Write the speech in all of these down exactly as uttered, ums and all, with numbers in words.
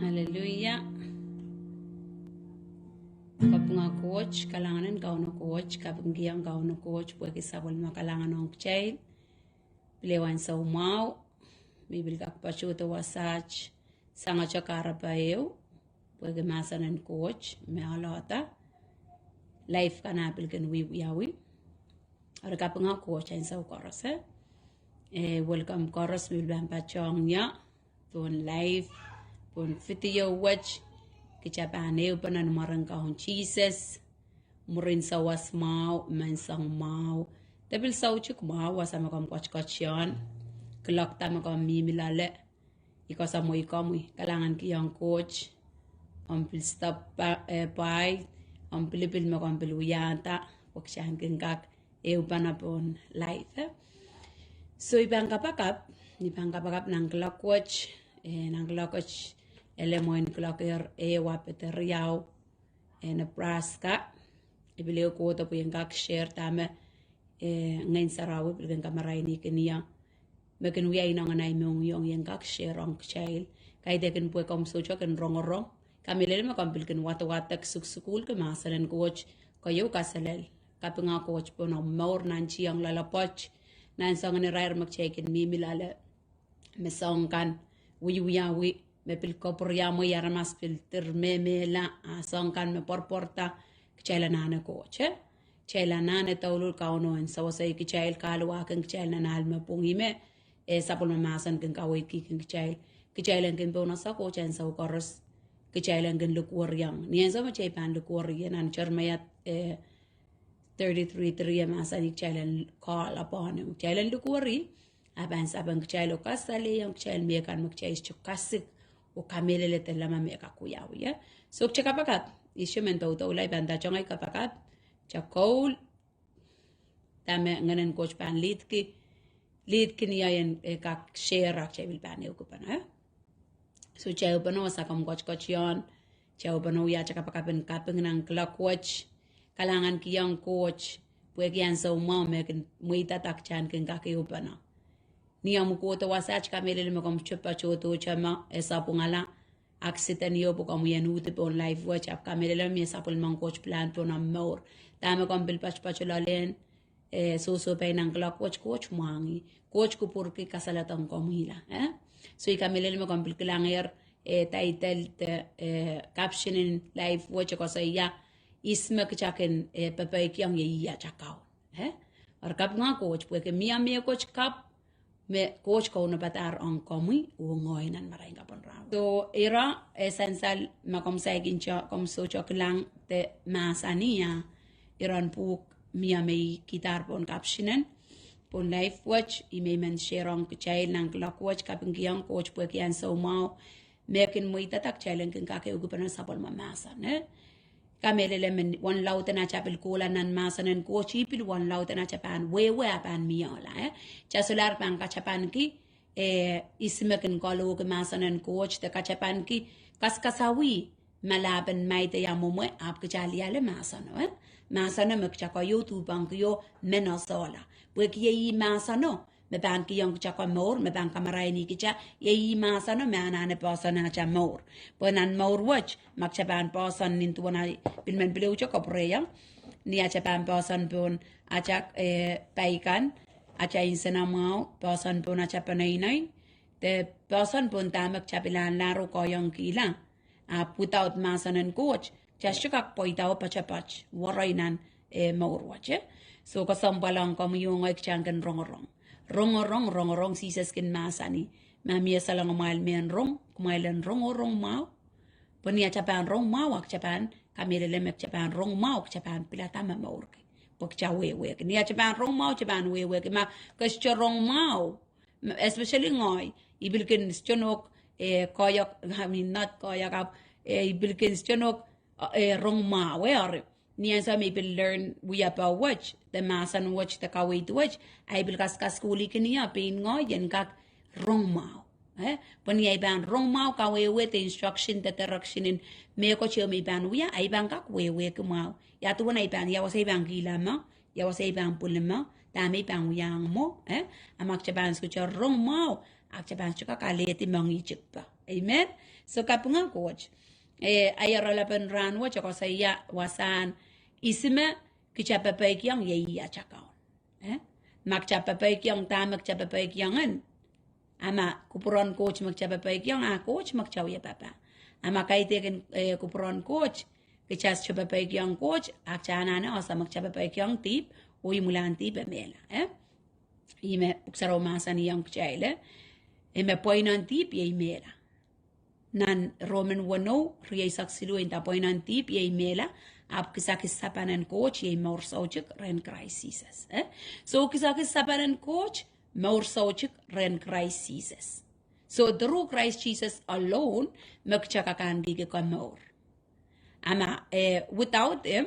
Hallelujah. Kapinga Koht, kalahngan en Kauno Koht, kapingkihong Kauno Koht pwehki sapwellime kalahngan ong kitail. Pil ehu ansou mwahu me I pil kak patohdo wasaht sang ahnsou kahrepe ehu, pwehki mahsen en Koht me oalohda live kan ah pil kin wiewiawi. Eri kapinga Koht ansou koaros, eh. Eh, welcome koaros me pil pahn patohng ie pohn live, pohn video wet. Kita pahn ehupene ni mwaren Kaun Sises. Mwurin sawas mwahu, menseng mwahu, de pil soutik mwahu wasa me komw ketiket ie, kilokda me komw mihmi loale. I koasoamwei komwi, kalahngankihong Koht. Omw pil stop pa-, eh, pai, omw pilipil me komw pil wiahda, pwe kita en kin kak ehupene pohn live, eh. So I pahn kapakap, I pahn kapakap nan kilok wet, eh, nan kilok wet, ele mwein kiloker ehu ah pete riau, eh, Nebraska. I pil ehu kohdo pwe I en kak share dahme, eh, Ngehn Sarawi pil kin kamarainihkin ie. Me kin wia inengen ahi mohngiong I en kak share ong kitail. Kaidehkin pwe komw sohte kin rongorong. Kamehlele me komw pil kin wadawadek, sukusukuhlki mahsen en Koht, keieu kaselel. Kapinga Koht pohn omw mour, nantihong loalopwoat, nan soangen irair me kitail kin mihmi loale. Me soahng kan wiewiawi, me pil kapwuriamwei, aramas pil dir mehmehla, ah soahng kan me pwoarpworda, kitail anahne Koht, eh. Kitail anahne douluhl Kauno en sewesei kitail, kahluwahkin kitail nan ahl me pwung, ih me, eh, sapwellime mahsen kin kaweidkihkin kitail. Kitail en kin pohnese Koht ansou koaros. Kitail en kin likwerihong. Ni ansou me kitail pahn likweri, nan Seremaia, eh, thirty-three three e mahsanih kitail en call upon him. Kitail en likweri, ah pahn sapeng kitail oh kasalehiong kitail mehkan me kitail sohte kasik oh kamehlele de leme me kak wiawi, eh. So kita kapakap, ihte men doudoula, I pahn doadoahngki kapakap, kita koul, dahme Ngehn en Koht pahn leadki, leadkin ie en, eh, kak share, ah kita pil pahn ehukipene, eh. So kita ehupene wasa komw ketiket ie, kita ehupene wia kita kapakap en kaping nan kilok wet, kalahngankihong Koht pwehki ansou mwahu me kin mweidada kita en kin kak ehupene. Ni omw kohdo wasaht, kamehlele me komw sohte patohdo, sohte me e sapwungala, accident ieu pwe komw wie uhdi pohn live wet, ahpw kamehlele mie sapwellimen Koht pilahn pohn omw mour. Dahme komw pil patopato loalen, eh, sohsohpai nan kilok wet, Koht mwahngih. Koht kupwurki kasaledek komwihla, eh. So I kamehlele me komw pil kilangehr, eh, title de, eh, caption en live wet e koasoia, Ihs me kita kin, eh, pepeikiong iei ih atail kaun, eh. Eri kapinga Koht pwehki mie mehkot kapw me Koht kaunopada ong komwi oh ngehi nan marain kapwung rahnwet. So ira, eh, sansal me komw saikinte, komw sohte kilang de mahsanih, iren pwuhk mie me I kihdahr pohn caption en pohn live wet, I men share ong kitail nan kilok wet, kapingkihong Koht pwehki ansou mwahu me kin mweidada kitail en kin kak ehukipene sapwellime mahsen, eh. Kamehlele me wen lauden atail pil kohla nan mahsen en Koht, ih pil wen lauden atail pahn wehwe ah pahn mihla, eh. Kita solahr pahn katapanki, eh, ihs me kin kalohki mahsen en Koht de katapanki kaskasawih malahpen maid de ia mwomwe, ahpw kita aliale mahseno, eh. Mahseno me kita keieu duhpangki oh men esehla. Pwehki iei ih mahseno me pahn kihong kita komour, me pahn kamaraini kita, iei ih mahseno me anahne poahsoan atail mour. Pwe nan mour wet, ma kita pahn poahsoan nin duwen ahi pil men pil ehu te kapwurehiong, ni atail pahn poahsoan pohn atail, eh, pai kan, atail nsenamwahu, poahsoan pohn atail peneinei, de poahsoan pohn dahme kita pil anahne koahiekihla. Ahpw without mahsen en Koht, kita sohte kak pweida oh poatopoat, werei nan, eh, mour wet, eh. So kesempwal ong komwi oh ngehi kita en kin rongorong. Rongorong, rongorong, Sises kin mahsanih, ma mie salongamwail mehn rong, kumwail en rongorong mwahu. Pwe ni atail pahn rong mwahu, ah kita pahn, kamehlele me kita pahn rong mwahu, kita pahn pilada me mourki. Pwe kita wehwehki. Ni atail pahn rong mwahu, kita pahn wehwehki. Ma ke sohte rong mwahu, especially ngehi, I pil kin sohte nohk, eh, koahiek, I mean, not koahiek, ahpw, eh, I pil kin sohte nohk, eh, rong mwahu, eh, eri. Ni ansou me I pil learn wiepe wet, de mahsen wet, de kaweid wet, ahi pil kaskasukuhlihki ni ah pein ngehi en kak rong mwahu. Eh, pwe ni ahi pahn rong mwahu kawehwe de instruction de direction en mehkot ieu me I pahn wia, ahi pahn kak wehwehki mwahu. Ia duwen ahi pahn, ia wasa I pahn kihla mwo, ia wasa I pahn pwili mwo, dahme I pahn wiahiong mwo, eh. A ma kita pahn sohte rong mwahu, Ak kita pahn sohte kak alehdi mengihtik pwe. Amen. So kapinga Koht. Eh, ahi oaralapen rahn wet e koasoia wasahn, ihs me kita pepeikiong iei ih atail kaun. Eh? Ma kita pepeikiong dahme kita pepeikiong en. A ma kupwuren Koht me kita pepeikiong, a Koht me kita wie papah. A ma kaidehkin, eh, kupwuren Koht, kita sohte pepeikiong Koht, a kita anahne ese me kita pepeikiong dihp, oh imwilahn dihp e mehla, eh? Ih me Pwuhk Sarawi mahsanihong kitail, eh? Ih me pweinen dihp iei mehla. Nan Roman weneu, rieisek siluh, e nda pweinen dihp iei mehla, ahpw kisakis sapan en Koht iei mour soutuk rehn Krais Sises, eh? So kisakis sapan en Koht, mour soutuk rehn Krais Sises. So through Christ Jesus alone, me kita kak ahneki komour. A ma, eh, without him,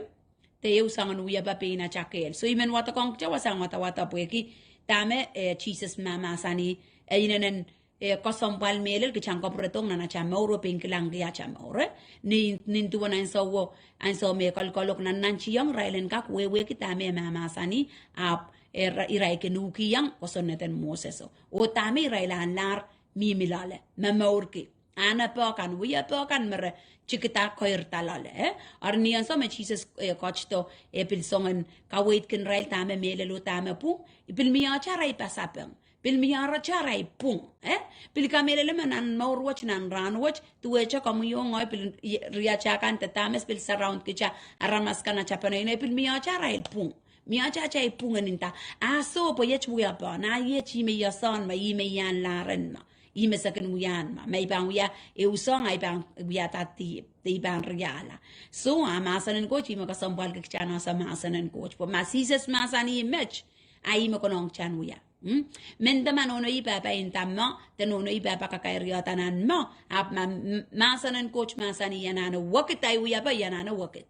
de ehu soangen wiepe pein atail kehl. So I men wadekohng kita wasahn wadawad pwehki dahme, eh, Sises mahmahsanih, e inenen, eh, kesempwal mehlel kita en kapwuredohng nan atail mour oh pein kilangki atail mour, eh? Ni, nin duwen ansou, ansou me kolkolok nannantiong, irail en kak wehwehki dahme e mahmahsanih, ahpw, eh, ira-, irail kin uhkihong kosonned en Moses o. Oh dahme irail ahnlahr mihmi loale, momourki. Ahne pwukan, wiepe kan me re tikida keirda loale, eh? Eri ni ansou me Sises, eh, ketido, e pil songen kaweidkin irail dahme mehlel oh dahme pwung, e pil miehte arail pasapeng. Pil miehte arail pwung, eh? Pil kamehlele me nan mour wet, nan rahn wet, duwehte komwi oh ngehi, pil i-, riatail kan de dahme pil surround kita, aramas kan atail peneinei, pil miehte arail pwung. Miehte atail pwung en nda, a soh pwe iet wiepe, a iet ih me I ahnsoun me, ih me I ahnlahr en me. Ih me se kin wia me, ma I pahn wia ehu soahng, I pahn wiahda dihp, de I pahn riahla. So, a mahsen en Koht, ih me kesempwalki kita en ese mahsen en Koht. Pwe ma Sises mahsanih met, a ih me konehng kita en wia. Hmm? Mehnda ma nohno ih pahpa nda me, de nohno ih pahpa kakairada nan me, ahpw ma, m-, mahsen en Koht mahsanih I anahne wekid, ahi wiepe I anahne wekid.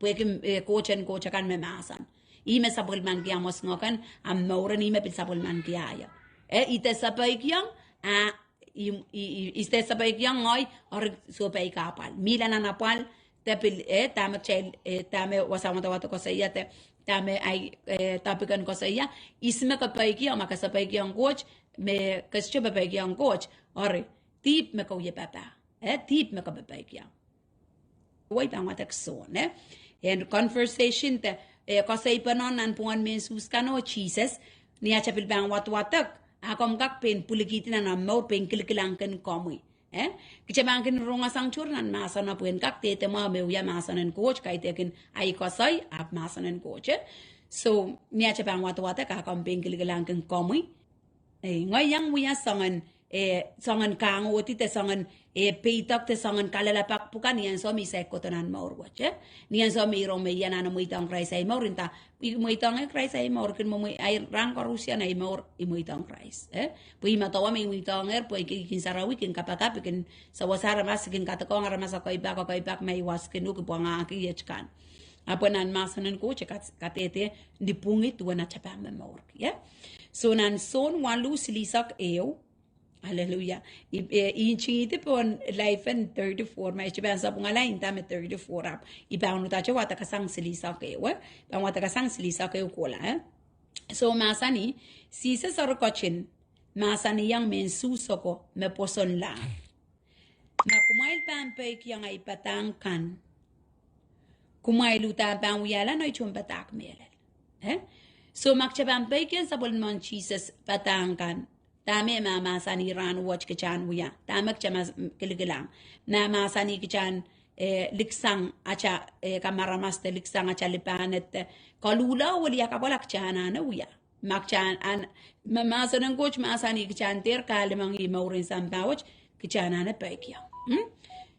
Pwehki, eh, Koht en koht akan me mahsen. Ih me sapwellimaniki ahmw ngehn kan, ahmw mour en, ih me pil sapwellimaniki ahi. Eh, I de sapeikiong, a, I, I, I, I de sapeikiong ngehi, eri sohte pai kahpwal. Mihla nan apwal, de pil, eh, dahme kitail, eh, dahme wasahn wadawad koasoia de, dahme ahi, eh, topic en koasoia, ihs me ke peikiong, ma ke sapeikiong Koht, me ke sohte pepeikiong Koht, eri, dihp me ke wie papah, eh, dihp me ke pepeikiong. Wai pahn wadek sohn, eh? En conversation de, eh, koasoipenon nan pwungen mehn Suhs kan oh Sises, ni atail pil pahn wadwadek, a komw kak pein pwilikihdi nan omw mour pein kilikilang kin komwi. Eh? Kita pahn kin rongasang tohr nan mahsen pwehn kak dehdemwahu me wia mahsen en Koht, kaidehkin ahi koasoi, ahpw mahsen en Koht, eh? So, ni atail pahn wadwadek, a komw pein kilikilang kin komwi. Eh, ngehi iang wia soangen, eh, soangen kahngohdi de soangen, eh, peidek de soangen kalelapak pwukan ni ansou me I saik kohdo nan mour wet, eh? Ni ansou me I rong me I anahne mweidohng Krais ahi mour, nda, I mweidohngehr Krais ahi mour, kin mwomwe, ahi rahn koarusie nan ahi mour, I mweidohng Krais, eh? Pwe I medewe me I mweidohngehr, pwe I kin, kin sarawi, kin kapakap, kin sewese aramas, kin kadokohng aramas, ekei pak, ekei pak, ma I was kin uhk, I pwangahki iet kan. Ahpw nan mahsen en Koht, e kat-, kadehde, ni pwungih duwen atail pahn momourki, eh? So nan Sohn waluh silihsek ehu, Hallelujah. I, eh, I ntingihdi pohn live en thirty-four, ma I sohte pahn sapwungala, I nda me thirty-four ahpw. I pahn uhdahte wadek sang silihsek ehu, eh? Pahn wadek sang silihsek ehu kohla, eh? So mahsanih, Sises eri ketin mahsanihong mehn Suhs oko me pwosonlahr, ma kumwail pahn peikiong ahi padahk kan, kumwail uhdahn pahn wiahla nei tohnpadahk mehlel. Eh? So ma kita pahn peikiong sapwellimen Sises padahk kan, dahme e mahmahsanih rahn wet kita en wia, dahme kita mas-, kilikilang. Ma mahsanih kita en, eh, liksang atail, eh, kamaramas de liksang atail lipahned de koluhla oh wiliakapwala kita anahne wia. Ma kita en, ma mahsen en Koht mahsanih kita en dehr kahlemengih mouren sampah wet, kita anahne peikiong. Hmm?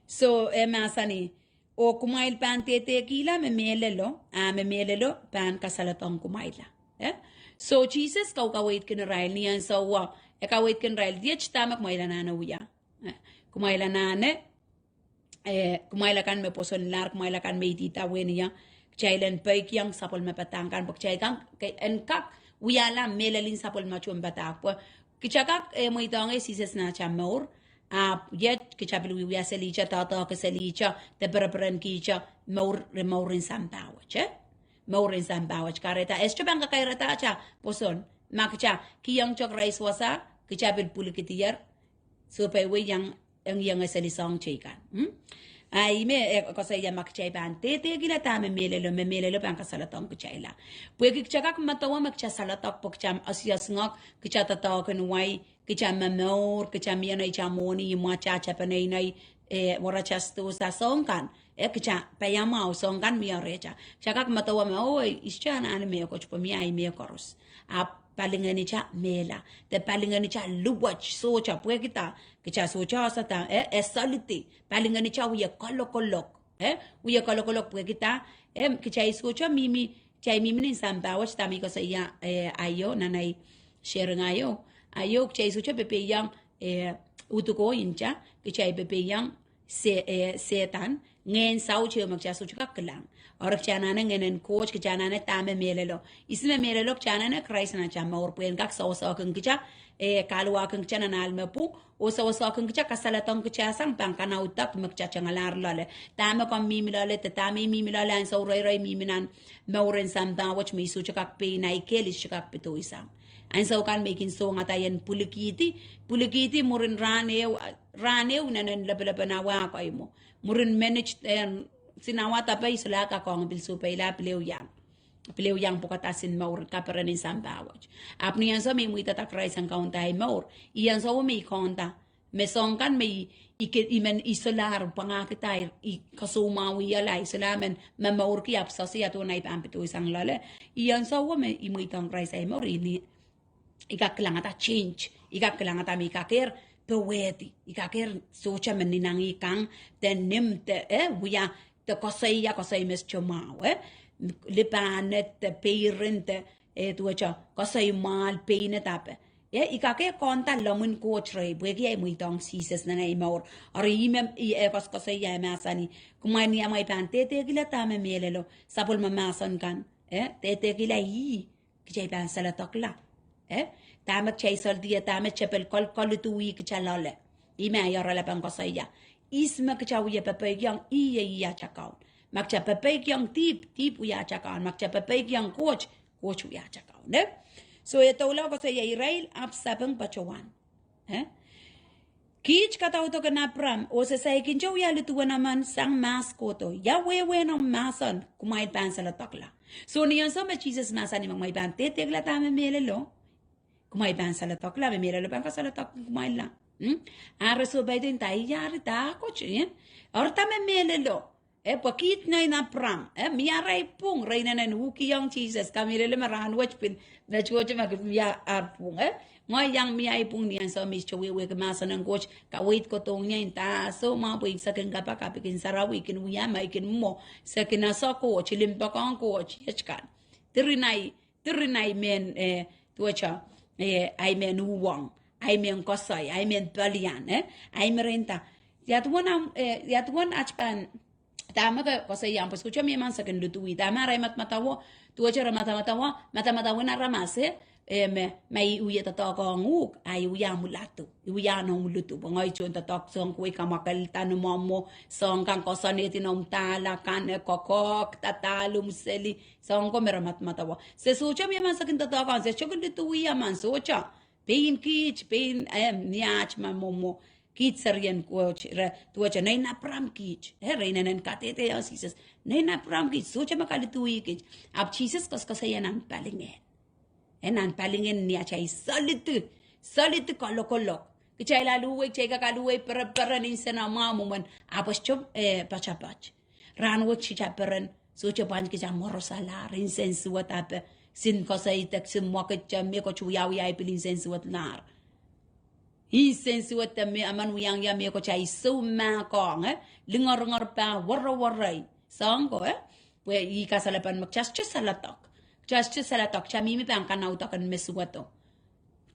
So, eh, mahsanih, oh kumwail pahn dehdehkihla me mehlelo, a me mehlelo pahn kasaledohng kumwaila. Eh? So, Sises kaukaweidkin irail ni ansou, eh, e kaweidkin irail, iet dahme kumwail anahne wia. Eh, kumwail anahne, eh, kumwail akan me pwosonlahr, kumwail akan me idawehn ie, kitail en peikiong sapwellime padahk kan, pwe kitail kan, ke-, en kak wiahla mehlel en sapwellime tohnpadahk. Pwe kita kak, eh, mweidohng Sises nan atail mour, ahpw iet kita pil wiewia selihte, doadoahk selihte, de pereperenkihte, mour, mouren sampah wet, eh? Mouren sampah wet, kahrehda, e sohte pahn kakairada atail pwoson. Ma kita kihong Krais wasa, Kitail pil pwilikidier. Soh, pwe iang, iang, iang eseli soahng teikan. Hmm? A ih me e koasoia ma kitail pahn dehdehkihla dahme mehlelo, me mehlelo pahn kasaledohng kitailla. Pwehki kitail kak medewe me kitail saledek pwe kitail osios ngak, kitail doadoahk en wai, kitail momour, kitail mie neitail mwohni, imwatail peneinei, eh, weratail sidohsa soahng kan, eh, kitail paiamwahu soahng kan mie rehtail. Kitail kak medewe me, oh, ihs te anahne mehkot pwe mie ahi mehkoaros. Ahpw palingehnitail mehla. De palingehnitail luwet sohte pwehki dah, kitail sohte ese dah, eh, e solidi. Palingehnitail wie kalokolok. Eh, wie kalokolok pwehki dah, eh, kitail sohte mihmi, kitail mihmi nin sampah wet dahme I koasoia, eh, aio, nan ei sharing aio. Aio, kitail sohte pepehiong, eh, uduko inta, kitail pepehiong se-, eh, Sehdan, ngehn saut ehu me kitail sohte kak kilang. Eri kitail anahne ngehnen Koht, kitail anahne dahme mehlelo. Ihs me mehlelo? Kitail anahne Krais nan atail mour pwehn kak sewesehkin kitail, eh, kahluwahkin kitail nan ahl me pwung, oh sewesehkin kitail kasaledohng kitail sang pahn kanaudok me kitail tengalahr loale. Dahme komw mihmi loale, de dahme I mihmi loale, ansou reirei mihmi nan mouren sampah wet me I sohte kak pein ahi kehl, I sohte kak pedoisang. Ansou kan me I kin songada ien pwilikihdi, pwilikihdi mwurin rahn ehu, rahn ehu inenen lepelepena wahko imwo. Mwurin menet, eh, sinawa dape I solahr kak ong pil sohpeila pil ehu iang. Pil ehu iang pwukada sin mour, kaperen en sampah wet. Ahpw ni ansou me I mweidada Krais en kaunda ahi mour, ih ansou me I kaunda. Me soahng kan me I, I ke-, I men I solahr pwangahkihda, I kasoumwahuwihala, I solahr men momourki ahpw sehse ia duwen ahi pahn pedoisang loale. Ih ansou me I mweidohng Krais ahi mour, I ni I kak kilangada change. I kak kilangada me I kakehr powehdi. I kakehr sohte me ninangih kang, de nim, de, eh, wia, de koasoia koasoi me sohte mwahu, eh. Lipahned, de peirin, de, eh, duwehte koasoi mwahl, pein e dape. Eh, I kakehr kaunda lomwin Koht rehi, pwehki ahi mweidohng Sises nan ahi mour. Eri ih me, ih e koasokoasoia, e mahsanih, kumwail ni amwail pahn dehdehkihla dahme mehlelo, sapwellime mahsen kan, eh, dehdehkihla ih, kitail pahn saledekla. Eh? Dahme kitail soldi, dahme tepel kol-, koluduwih kitail loale. Ih me ahi oaralapen koasoia. Ihs me kitail wie pepeikiong, ih, ih atail kaun. Ma kitail pepeikiong dihp, dihp wia atail kaun. Ma kitail pepeikiong Koht, Koht wia atail kaun. Eh? So e doula koasoia irail ahpw sapeng patohwan. Eh? Kiht kadaudok en Apram, oh se saikinte wia liduwen emen sang mahs kohdo. Ia wehwehn omw mahsen, kumwail pahn saledekla. So ni ansou me Sises mahsanih me kumwail pahn dehdehkihla dahme mehlelo, kumwail pahn saledekla, me mehlelo pahn kasaledek kumwailla. Hmm? Ahpw re sohpeidi nda, ia eri dahkot, eh? Eri dahme mehlelo. Eh, pwe kiht nein Apram, eh, mie arail pwung, re inenen uhkihong Sises, kamehlele me rahnwet pil, me tohto me kin mie ar pwung, eh. Ngehi iang mie ahi pwung ni ansou me I sohte wehwehki mahsen en Koht, kaweid kohdo ngehi nda, soh mwahu pwe I pil sakin kapakap, I kin sarawi, I kin wia ma I kin mwo, se kin ese Koht, I limpoak ong Koht, iet kan. Diren ahi, diren ahi mehn, eh, duwehte, eh, ahi mehn uhwong, ahi mehn koasoi, ahi mehn pelian, eh, ahi me re nda, ia duwen, eh, ia duwen at pahn dahme ke koasoia, pwe sohte mie emen se kin liduwih. Dahme arail madamadau, duwehte re madamadau, madamadau en aramas, eh, me, ma I wie doadoahk ong uhk, a I wia omw ladu, I wia noumw lidu, pwe ngehi tohn doadoahk soahng ko, I kamwakelda ni mwomwo, soahng kan koasoanehdi noumw dahla kan, eh, kokohk, dadahlumw seli, soahng ko me re madamadau. Se sohte mie emen se kin doadoahk ong, se sohte kin liduwih emen, sohte. Pein kiht, pein, eh, ni at me mwomwo. Kiht serien Koht, re, duwehte nein Apram kiht. Eh, re inenen kadehdehiong Sises. Nein Apram kiht, sohte me kaliduwih kiht. Ahpw Sises koasokoasoia nan palingehn. Eh, nan palingehn ni atail solidi, solidi kalokolok. Kitail aluhwei, kitail kak aluhwei pereperen insenamwahu mwomwen. Ahpw sohte, eh, poatoapoat. Rahnwet kitail peren, sohte pwand kitail mworosalahr, insensuwed ape, sin koasoidek, sin mwekid, mehkot wiawi ahi pil insensuwedlahr. Insensuwed de me emen wiahiong ie mehkot ahi soumahkohng, eh, lingeringerpah, werewerei. Soahng ko, eh, pwe ih kasalepen me kitail sohte saledek. Kitail sohte saledek, kitail mihmi pahn kanaudok en me suwedo.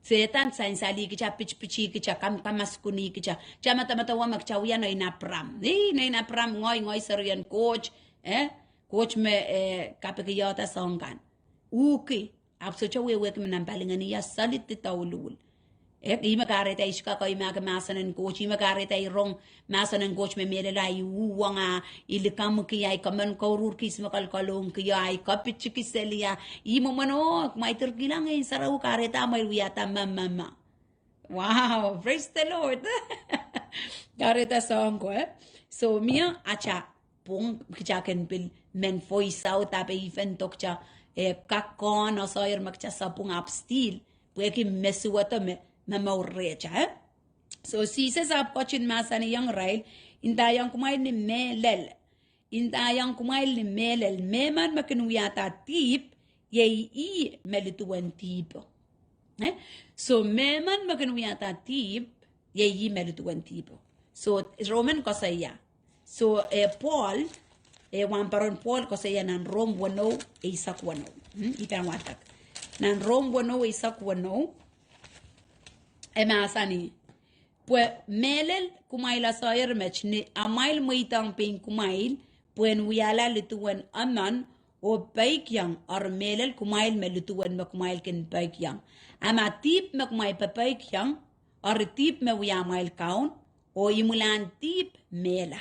Sehdan sansalih kitail, pitipitih kitail, kam, kamaskunih kitail. Kitail madamadau me kitail wia nein Apram. Ih, nein Apram, ngehi, ngehi serien Koht, eh, Koht me, eh, kapikiada soahng kan. Uhki, ahpw sohte wehwehki me nan palingehn ia solidi douluhl. Eh, ih me kahrehda I sohte kak eimahki mahsen en Koht, ih me kahrehda I rong mahsen en Koht me mehlelo ahi uhwong, ahi likamwki, ahi komen kouruhr, kiht me kolokolongki, ahi kapitiki seli, ahi mwomwen, oh, kumwail direkihla Ngehn Sarawi, kahrehda amwail wiahda ma, ma, ma. Wow, praise the Lord. Kahrehda soang ko, eh? So, mie atail pwung kita kin pil men voice out, ah pwe even though kita, eh, kak kohn oh soahier me kita sapwung, ahpw still, pwehki me suwedo me, me mour rehtail, eh? So, Sises ahpw ketin mahsanihong irail, Ndaiong kumwail ni mehlel. Ndaiong kumwail ni mehlel, mehmen me kin wiahda dihp, iei ih me liduwen dihpo. Eh? So, mehmen me kin wiahda dihp, iei ih me liduwen dihpo. So, Roman koasoia. So, eh, Pohl, eh, wahnpoaron Pohl koasoia nan Rom weneu eisek weneu. Hmm, I pahn wadek. Nan Rom weneu eisek weneu, e mahsanih, Pwe mehlel kumwail asoahier met ni amwail mweidohng pein kumwail, pwehn wiahla liduwen emen, oh peikiong, eri mehlel kumwail me liduwen me kumwail kin peikiong. A ma dihp me kumwail pepeikiong, eri dihp me wia amwail kaun, oh imwilahn dihp mehla.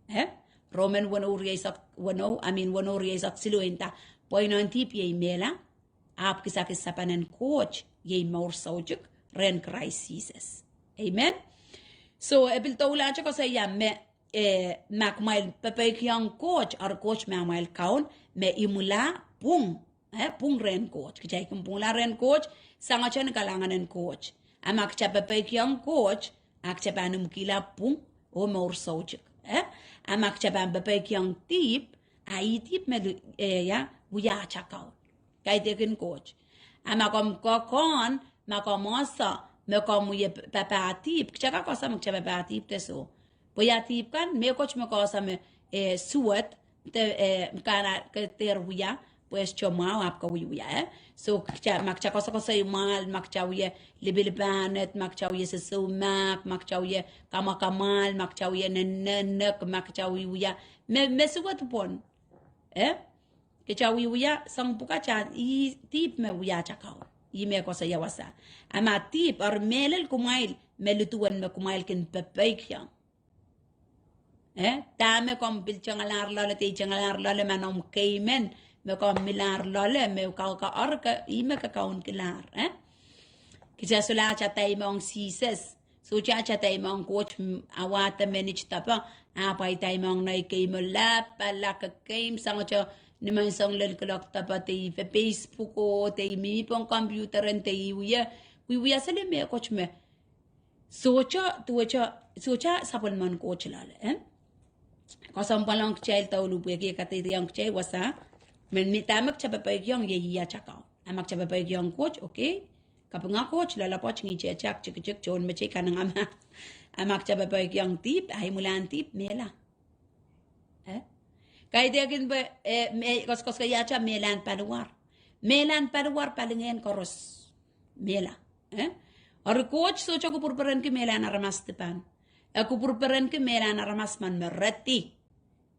Eh? Roman weneu rieisek weneu, I mean weneu rieisek siluh nda, pwe inoun dihp iei mehla, ahpw kisakis sapanen Koht iei mour soutuk rehn Krais Sises. Amen. So, e pil doulahte koasoia me, eh, ma kumwail pepeikiong Koht, eri Koht me amwail kaun, me imwila pwung, eh, pwung rehn Koht. Kitail kin pwungla rehn Koht, sangete ni kalahngan en Koht. A ma kita pepeikiong Koht, a kita pahn imwkihla pwung oh mour soutuk, eh? A ma kita pahn pepeikiong dihp, a ih dihp me, eh, ia, wia atail kaun. Kaidehkin Koht. A ma komw kohkohn, ma komw ese me komw wie papah dihp, kita kak ese me kita papah dihp de soh. Pwe ia dihp kan, mehkot me ke ese me, eh, suwed, de, eh, ke dehr wia, pwe sohte mwahu ahpw ke wiewia, eh? So, kita, ma kita koasokoasoi mwahl, ma kita wie lipilipahn et, ma kita wie seseu mahk, ma kita wie kamwakamwahl, ma kita wie nenenek, ma kita wiewia, me, me suwed pwon, eh? Kita wiewia soang pwukat, ih dihp me wia atail kaun. Ih me koasoia wasa. A ma dihp, eri mehlel kumwail me liduwen me kumwail kin pepeikiong. Eh, dahme komw pil tengalahr loale, de tengalahr loale, ma noumw keimen, me komw milahr loale, me kau ka, eri ke, ih me ke kaunkilahr, eh? Kita solahr tadaimwohng Sises. Sohte tadaimwohng Koht, mm, awa de minit depe, ahpw tadaimwohng nei keimo lapalap, ke keim sangete ni menseng lel kuloak depe, de ih Facebook o, de ih mihmi pohn computer en, de ih wie, wiewia seli mehkot me sohte, duwehte, sohte sapwellimen Koht loale, eh? Kesempwal ong kitail douluhl pwehki e kadehdehiong kitail wasa, me, me dahme kita pepeikiong iei atail kaun. A ma kita pepeikiong Koht, okay. Kapinga Koht, loaloapwoat, ngihte, tikitik, tohnmetei, kanengamah. A ma kita pepeikiong dihp, a imwilahn dihp mehla. Eh? Kaidehkin pwe, eh, me, koasokoasoiahte mehlahn paliwar. Mehlahn paliwar palingehn koaros. Mehla. Eh? Eri Koht sohte kupwurperenki mehlahn aramas dipan. E kupwurperenki mehlahn aramas men me redi.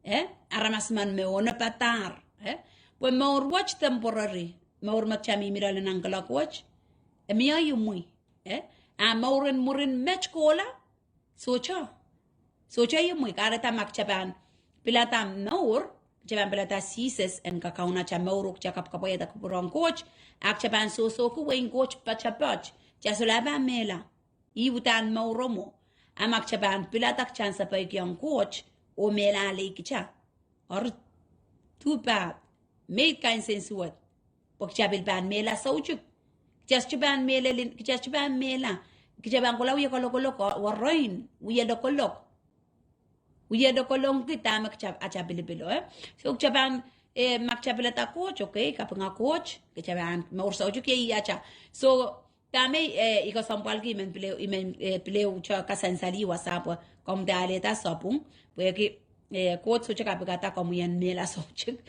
Eh? Aramas men me onopadahr. Eh? Pwe mour wet temporary. Mour me kita mihmi loale nan kuloak wet, e mie imwi. Eh? A mour en mwurin met kohla, sohte, sohte imwi. Kahrehda ma kita pahn pilada mour, kita pahn pilada Sises en kakaun atail mour oh kita kapwkapwaiada kupwur ong Koht, a kita pahn sohsohki wehin Koht poatopoat, kita solahr pahn mehla. Ih uhdahn mour mwo. A ma kita pahn pilada kita en sapeikiong Koht oh mehla lei kita, eri, too bad. Meid kain sensuwed. Pwe kita pil pahn mehla soutuk. Kita sohte pahn mehlel, kita sohte pahn mehla. Kita pahn kohla wie kalokolok, oh, oh rein, wie lokolok. Wie lokolongki dahme kita, atail pilipilo, eh? So kita pahn, eh, ma kita pilada Koht, okay, kapinga Koht, kita pahn mour soutuk iei atail. So, dahme, eh, I kesempwalki I men pil ehu, I men, eh, pil ehu te kasansali wasa pwe komw de alehda sapwung, pwehki, eh, Koht sohte kapikada komwi en mehla soutuk.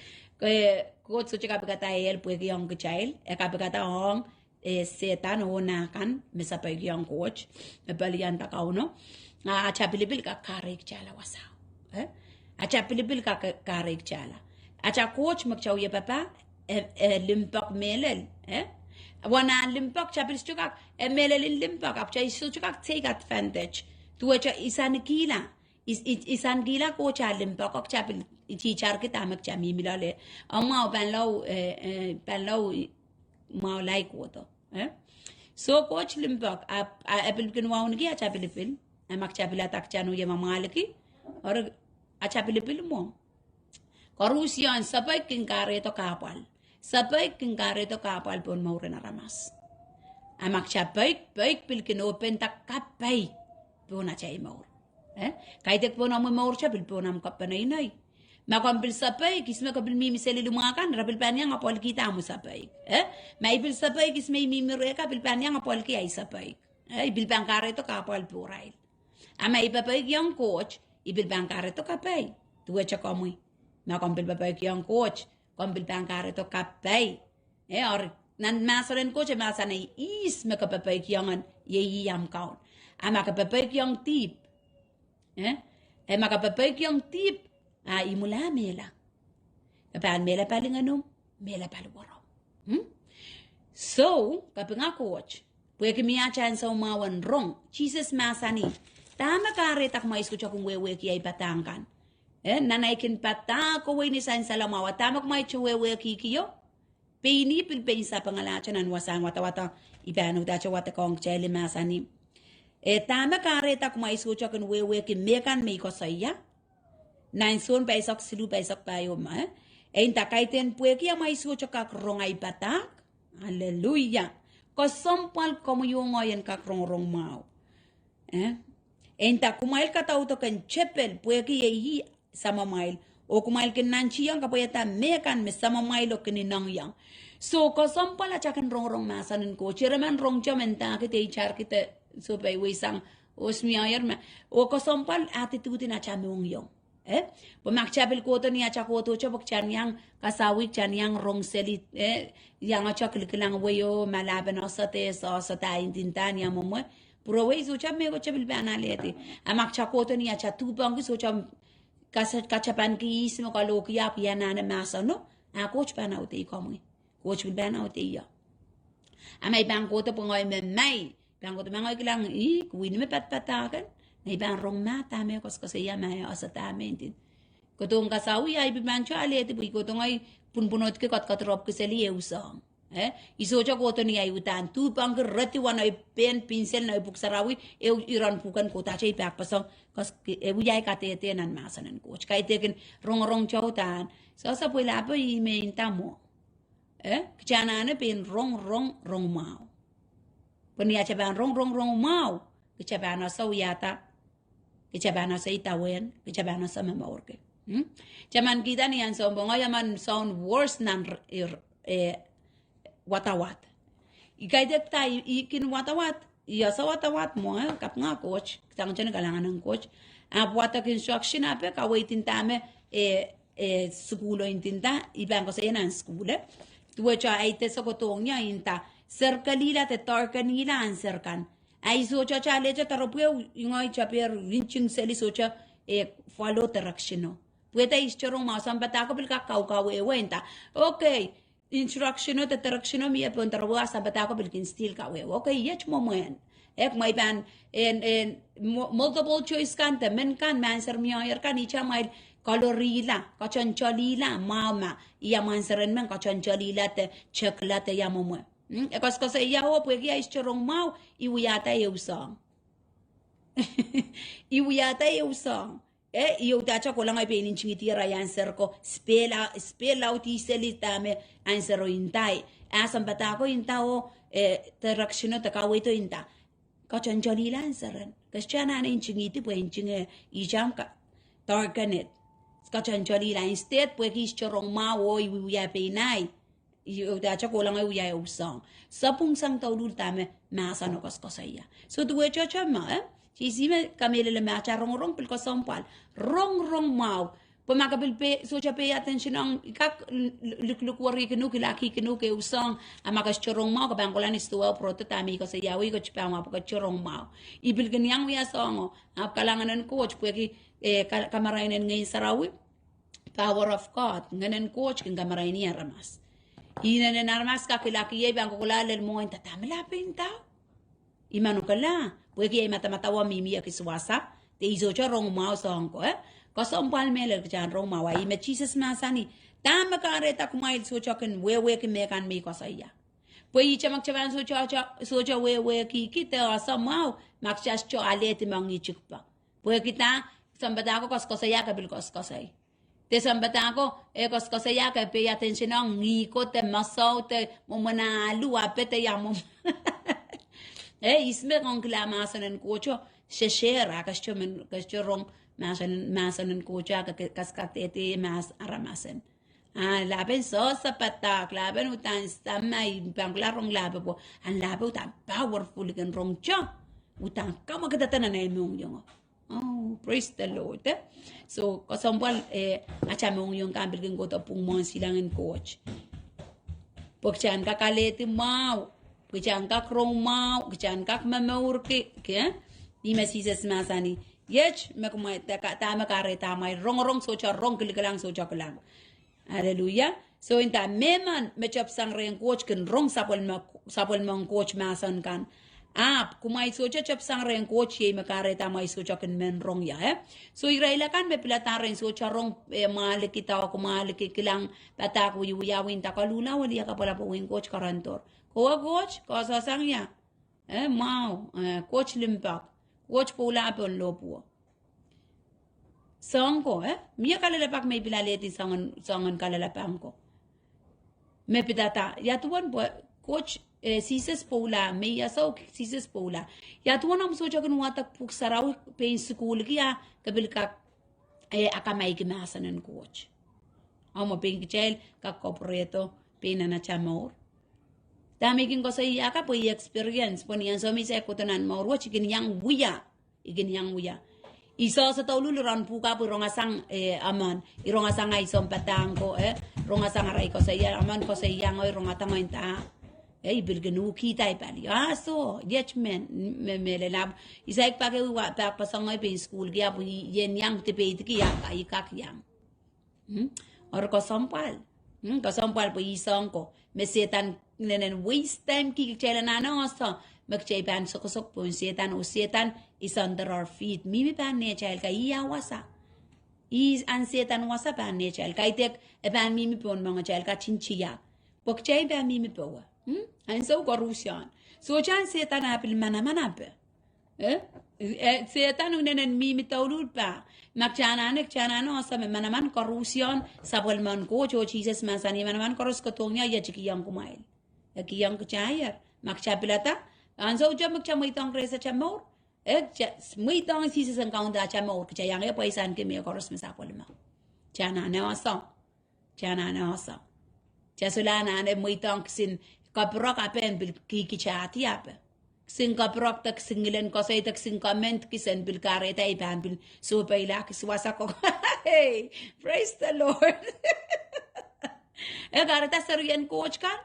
Eh, Koht sohte kapikada ehl pwehki ong kitail, e kapikada ong, eh, Sehdan oh nah kan me sapeikiong Koht, me pelianda Kauno. A atail pilipil kak kahrehiktala wasa. Eh? Atail pilipil kak kahrehiktala. Atail Koht me kita wie papah, e, e limpoak mehlel, eh? Wen ah limpoak, kita pil sohte kak, e mehlel en limpoak, ahpw kita sohte kak take advantage. Duwehte isanikihla, is, is, isanikihla Koht ah limpoak, oh kita pil tihtarki dahme kita mihmi loale. Ong mwahu pahn lao, eh, eh, pahn lao mwahu lai kohdo, eh? Soh, Koht limpoak, a, a, e pil kin wauneki atail pilipil. A ma kitail pil adakitanwei me mwamwahliki, eri atail pilipil mwo. Koaruhsie, sapeik kin kahrehdo kahpwal. Sapeik kin kahrehdo kahpwal pohn mouren aramas. A ma kitail peik, peik pil kin open da kapai pohn atail mour. Eh? Kaidehk pohn omw mour, se pil pohn omw kapeneinei. Ma komw pil sapeik ihs me ke pil mihmi seli limwah kan, re pil pahn iang apwalkihda omw sapeik. Eh? Ma i pil sapeik ihs me i mihmi reh kan, pil pahn iang apwalki ahi sapeik. Eh? I pil pahn kahrehdo kahpwal pohrail. A ma i pepeikiong Koht, i pil pahn kahrehdo kapai. Duwehte komwi. Ma komw pil pepeikiong Koht, komw pil pahn kahrehdo kapai. Eh, eri nan mahsen en Koht e mahsanih ihs me ke pepeikiong en, iei ih omw kaun. A ma ke pepeikiong dihp, eh, eh, ma ke pepeikiong dihp, a imwila mehla. Ke pahn mehla pali ngenomw, mehla pali waramw. Hmm? Soh, kapinga Koht. Pwehki mie atail ansou mwahu en rong, Sises mahsanih, dahme kahrehda kumwail sohte kin wehwehki ahi padahk kan? Eh, nan ahi kin padahk kowei ni sansal mwahu, dahme kumwail sohte wehwehkihkio? Pein ih pil pein sapengalahr nan wasahn wadawad, i pahn uhdahn wadakohng kitail, mahsanih, eh, dahme kahrehda kumwail sohte kin wehwehki mehkan me I koasoia? Nan Sohn pahisek siluh, pahisek pahieu me, eh? E nda, kaidehn pwehki amwail sohte kak rong ahi padahk. Aleluia. Kesempwal komwi oh ngehi en kak rongorong mwahu. Eh? E nda, kumwail kadaudoken tepel pwehki iei ih samamwail, oh kumwail kin nantihong kapwaiada mehkan me samamwailo kin inengieng. Soh, kesempwal atail kin rongorong mahsen en Koht. Ire men rong te mendahki de itarki de sohpeiweisang, oh smioier me, oh kesempwal attitude en atail mohngiong. Eh? Pwe ma kitail pil kohdo ni atail kohdo te pwe kitail iang kasawih, kitail iang rong seli, eh, iang atail kilikilang wei oh ma lahpen ese de, ese, ese da, ndinda, ni amwomwe. Pwurowei, sohte mehkot te pil pahn alehdi. A ma kitail kohdo ni atail duhpengki, sohte katapanki ihs me kalohki ahpw I anahne mahseno, a Koht pahn audehki komwi. Koht pil pahn audehki ie. A ma I pahn kohdo pwe ngehi me mai, pahn kohdo ma ngehi kilang ih, wini me padapadahk en, ngehi pahn rong ma dahme koasoakoasoia, ma e ese dahme ndin. Kohdohng kasawih, a I pil pahn soh alehdi pwe I kohdo ngehi pwunpwunodki, kadkadirepwki seli ehu soahng. Eh, I sohte kohdo ni ahi uhdahn duhpengki redi wahn ahi pehn pinsel nan ahi pwuhk sarawi, ehu iren pwuken kohdahte I pahn kasong, kos, e wia ahi kadehde nan mahsen en Koht. Kaidehkin rongorong te uhdahn, sohte pwelahpe ih me nda mwo. Eh, kitail anahne pein rong, rong, rong mwahu. Pwe ni atail pahn rong, rong, rong mwahu, kitail pahn ese wiahda, kitail pahn ese idawehn, kitail pahn ese momourki. Hmm? Kitail men kihda ni ansou pwe ngehi men soun worse nan r-, ir-, eh, wadawad. I kaidehk da I, I kin wadawad, I ese wadawad mwo, eh, kapinga Koht, kitail en kalahngan en Koht. Ahpw wadek instruction ape kaweidin dahme, eh, eh, sukuhlo ndinda, I pahn koasoia nan sukuhl, eh. Duwehte ahi de sohkohdohng ie nda, serkelihla de darkenihla answer kan. A I sohte alehte doaropwe, ngehi tapier nting seli, sohte, eh, follow direction o. Pwehda I sohte rong mwahu, sampah ko pil kak kaukawehwe nda, okay, instruction o de direction o mie pohn doaropwe, a sampah ko pil kin still kawehwe. Okay, iet mwomwen. Eh, kumwail pahn, en, en, mo-, multiple choice kan de men kan, me answer mioier kan, ihte amwail kolorihla, koasoansoanlihla mwahu ma ia mwomwen answer en men koasoansoanlihla de checkla de ia mwomwe. Hmm? E koasoakoasoia o pwehki ahi sohte rong mwahu, I wiahda ehu soahng. I wiahda ehu soahng. Eh, I uhdahte kohla ngehi pein ntingihdi ahi answer ko, spell ou-, spell out seli dahme answer o ndai. A sampah ko nda o, eh, direction o de kaweido nda, koasoansoanlihla answer en. Ke sohte anahne ntingihdi pwe nting e ihte ahmw ka-, darken it. Koasoansoanlihla, instead pwehki I sohte rong mwahu oh I wiewia pein ahi. I uhdahte kohla ngehi wia ehu soahng. Sapwung sang douluhl dahme mahsen o koasoakoasoia. Soh, duwehte me, eh? Sise me kamehlele ma atail rongorong pil kesempwal. Rong, rong mwahu. Pwe ma ke pil pay, sohte pay attention ong, I kak l-, l-, luklukwerihkin uhk, kilakihkin uhk ehu soahng, a ma ke sohte rong mwahu, ke pahn kohla ni sidohwa oh pwurodo dahme I koasoiawi, ke sohte pahn wia pwe ke sohte rong mwahu. I pil kin iang wia soahngo, ahpw kalahngan en Koht, pwehki, eh, ka-, kamarain en Ngehn Sarawi, power of God, Ngehn en Koht kin kamaraini aramas. Inenen aramas kak kilakiei, pahn kohkohla lel mwo nda, dahme lah pein ndao? I manokehla, pwehki ahi madamadau mihmi ekis wasa, de I sohte rong mwahu soahng ko, eh? Kesempwal mehlel kitail en rong mwahu, a ih me Sises mahsanih, dahme kahrehda kumwail sohte kin wehwehki mehkan me I koasoia? Pwe ihte me kitail pahn sohte, sohte wehwehkihki de ese mwahu ma kitail sohte alehdi mohngihitikpa. Pwehki dah? Sounpadahk ko koasoakoasoia ke pil koasoakoasoi. De sounpadahk ko, e koasoakoasoia ke pay attention ong ngih ko de mosoh de mwomwen alu, ape de ia mwomwen. E ihs me kin kilang mahsen en Koht, sehse, a ke sohte men, ke sohte rong mahsen, mahsen en Koht, a ke, ke kaskadehde mahs aramasen. A, lapen sohsa padahk, lapen uhdahn samai, pahn kila rong lape pwe, a lape uhdahn powerful kin rong te, uhdahn kamwakidada nan ei mohngiong. Oh, praise the Lord, eh? So, kesempwal, eh, atail mohngiong kan pil kin kohdo pwung mwohn silangin Koht. Pwe kitail en kak alehdi mwahu, pwe kitail en kak rong mwahu, kitail en kak momourki, ke? Ihme Sises mahsanih, iet me kumwail, dahme kahrehda amwail rongorong sohte rong, kilikilang sohte kilang. Aleluia. So, nda mehmen me tepsang rehn Koht kin rong sapwellimen, sapwellimen Koht mahsen kan. Ahpw kumwail sohte tepsang rehn Koht iei me kahrehda amwail sohte kin men rong ie, eh? So, irail akan me pilada ren sohte rong, eh, mwahliki, dahkot mwahliki, kilang padahk wiewiawi, nda koluhla oh liakapwalapwal wehin Koht karanih, kowe Koht, koasoasang ie. Eh, mwahu, eh, Koht limpoak, Koht pwoula pohn lohpwuo. Soahng ko, eh, mie kalelapak me I pil alehdi soangen, soangen kalelapak ko. Me pidada, ia duwen pwe Koht, eh, Sises pwoula, me ia soh Sises pwoula. Ia duwen ahmw sohte kin wadek pwuhk sarawi pein sukuhlki a ke pil kak, eh, akamaiki mahsen en Koht. Ahmw pein kitail kak kapwurehdo pein nan atail mour. Dahme I kin koasoia ka pwe I experience, pwe ni ansou me I saik kohdo nan mour wet I kin iang wia. I kin iang wia. I sohte douluhl, I rong pwuhk ahpw I rongasang, eh, emen. I rongasang ahi sounpadahk ko, eh, rongasang arail koasoia, emen koasoia ngehi, I rongada ngehi nda, eh, I pil kin uhkihda ahi pali. Ah, soh, iet men, me, me lelap. I saik pak ehu wa, pak pasang ngehi pein sukuhlki ahpw I, I en iang debateiki ia, I kak iang. Hmm? Eri kesempwal. Hmm, kesempwal pwe I sohng ko. Me Sehdan inenen waste time ki kitail anahne ese me kitail pahn sokosok pohn Sehdan oh Sehdan is under our feet. Mihmi pahn nehtail ka, ih ah wasa. Ih ahn Sehdan wasa pahn nehtail. Kaidehk e pahn mihmi pohn moangatail ka, tin tiahk. Pwe kitail pahn mihmi powe. Hmm? Ansou koaruhsie. Sohte ahn Sehdan ah pil manaman ape. Eh? Eh, Sehdan inenen mihmi douluhl pah. Ma kitail anahne, kitail anahne ese me manaman koaruhsie, sapwellimen Koht oh Sises mahsanih manaman koaros kodohng ie, I kihong kumwail. E kihong kitail. Ma kitail pilada, ansou te me kitail mweidohng Krais atail mour, eh, kitail mweidohng Sises en kaunda atail mour, kitail iang pwaisanki mehkoaros me sapwellime. Kitail anahne ese. Kitail anahne ese. Kitail solahr anahne mweidohng kisin kapwurek ape en pil kihkitahdi ape. Kisin kapwurek de kisin ngilen koasoi de kisin comment kis en pil kahrehda I pahn pil sohpeila kis wasa ko. Hey, praise the Lord. E kahrehda serien Koht kan,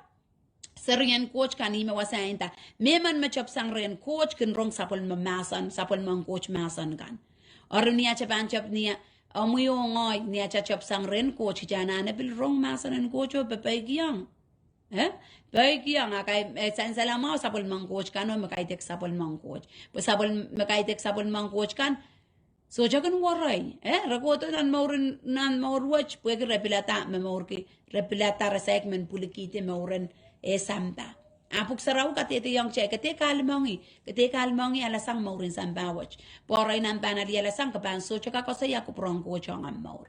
serien Koht kan, ihme wasa e nda, mehmen me tepsang rehn Koht kin rong sapwellime mahsen, sapwellimen Koht mahsen kan. Eri ni atail pahn tep, ni omwi oh ngehi, ni atail tepsang rehn Koht, kitail anahne pil rong mahsen en Koht oh pepeikiong. Eh? Peikiong, a kaidehk, eh, sansal mwahu sapwellimen Koht kan oh me kaidehk sapwellimen Koht. Pwe sapwel-, me kaidehk sapwellimen Koht kan, sohte kin werei, eh, re kohdo nan mour, nan mour wet, pwehki re pilada momourki, re pilada re saik men pwilikihdi mouren, eh, sampah. A pwuhk sarawi kadehdehiong kitail, ke dehr kahlemengih, ke dehr kahlemengih alasang mouren sampah wet. Pwe eri nan pahn ale alasang ke pahn sohte kak koasoia kupwuren Koht ong ahmw mour.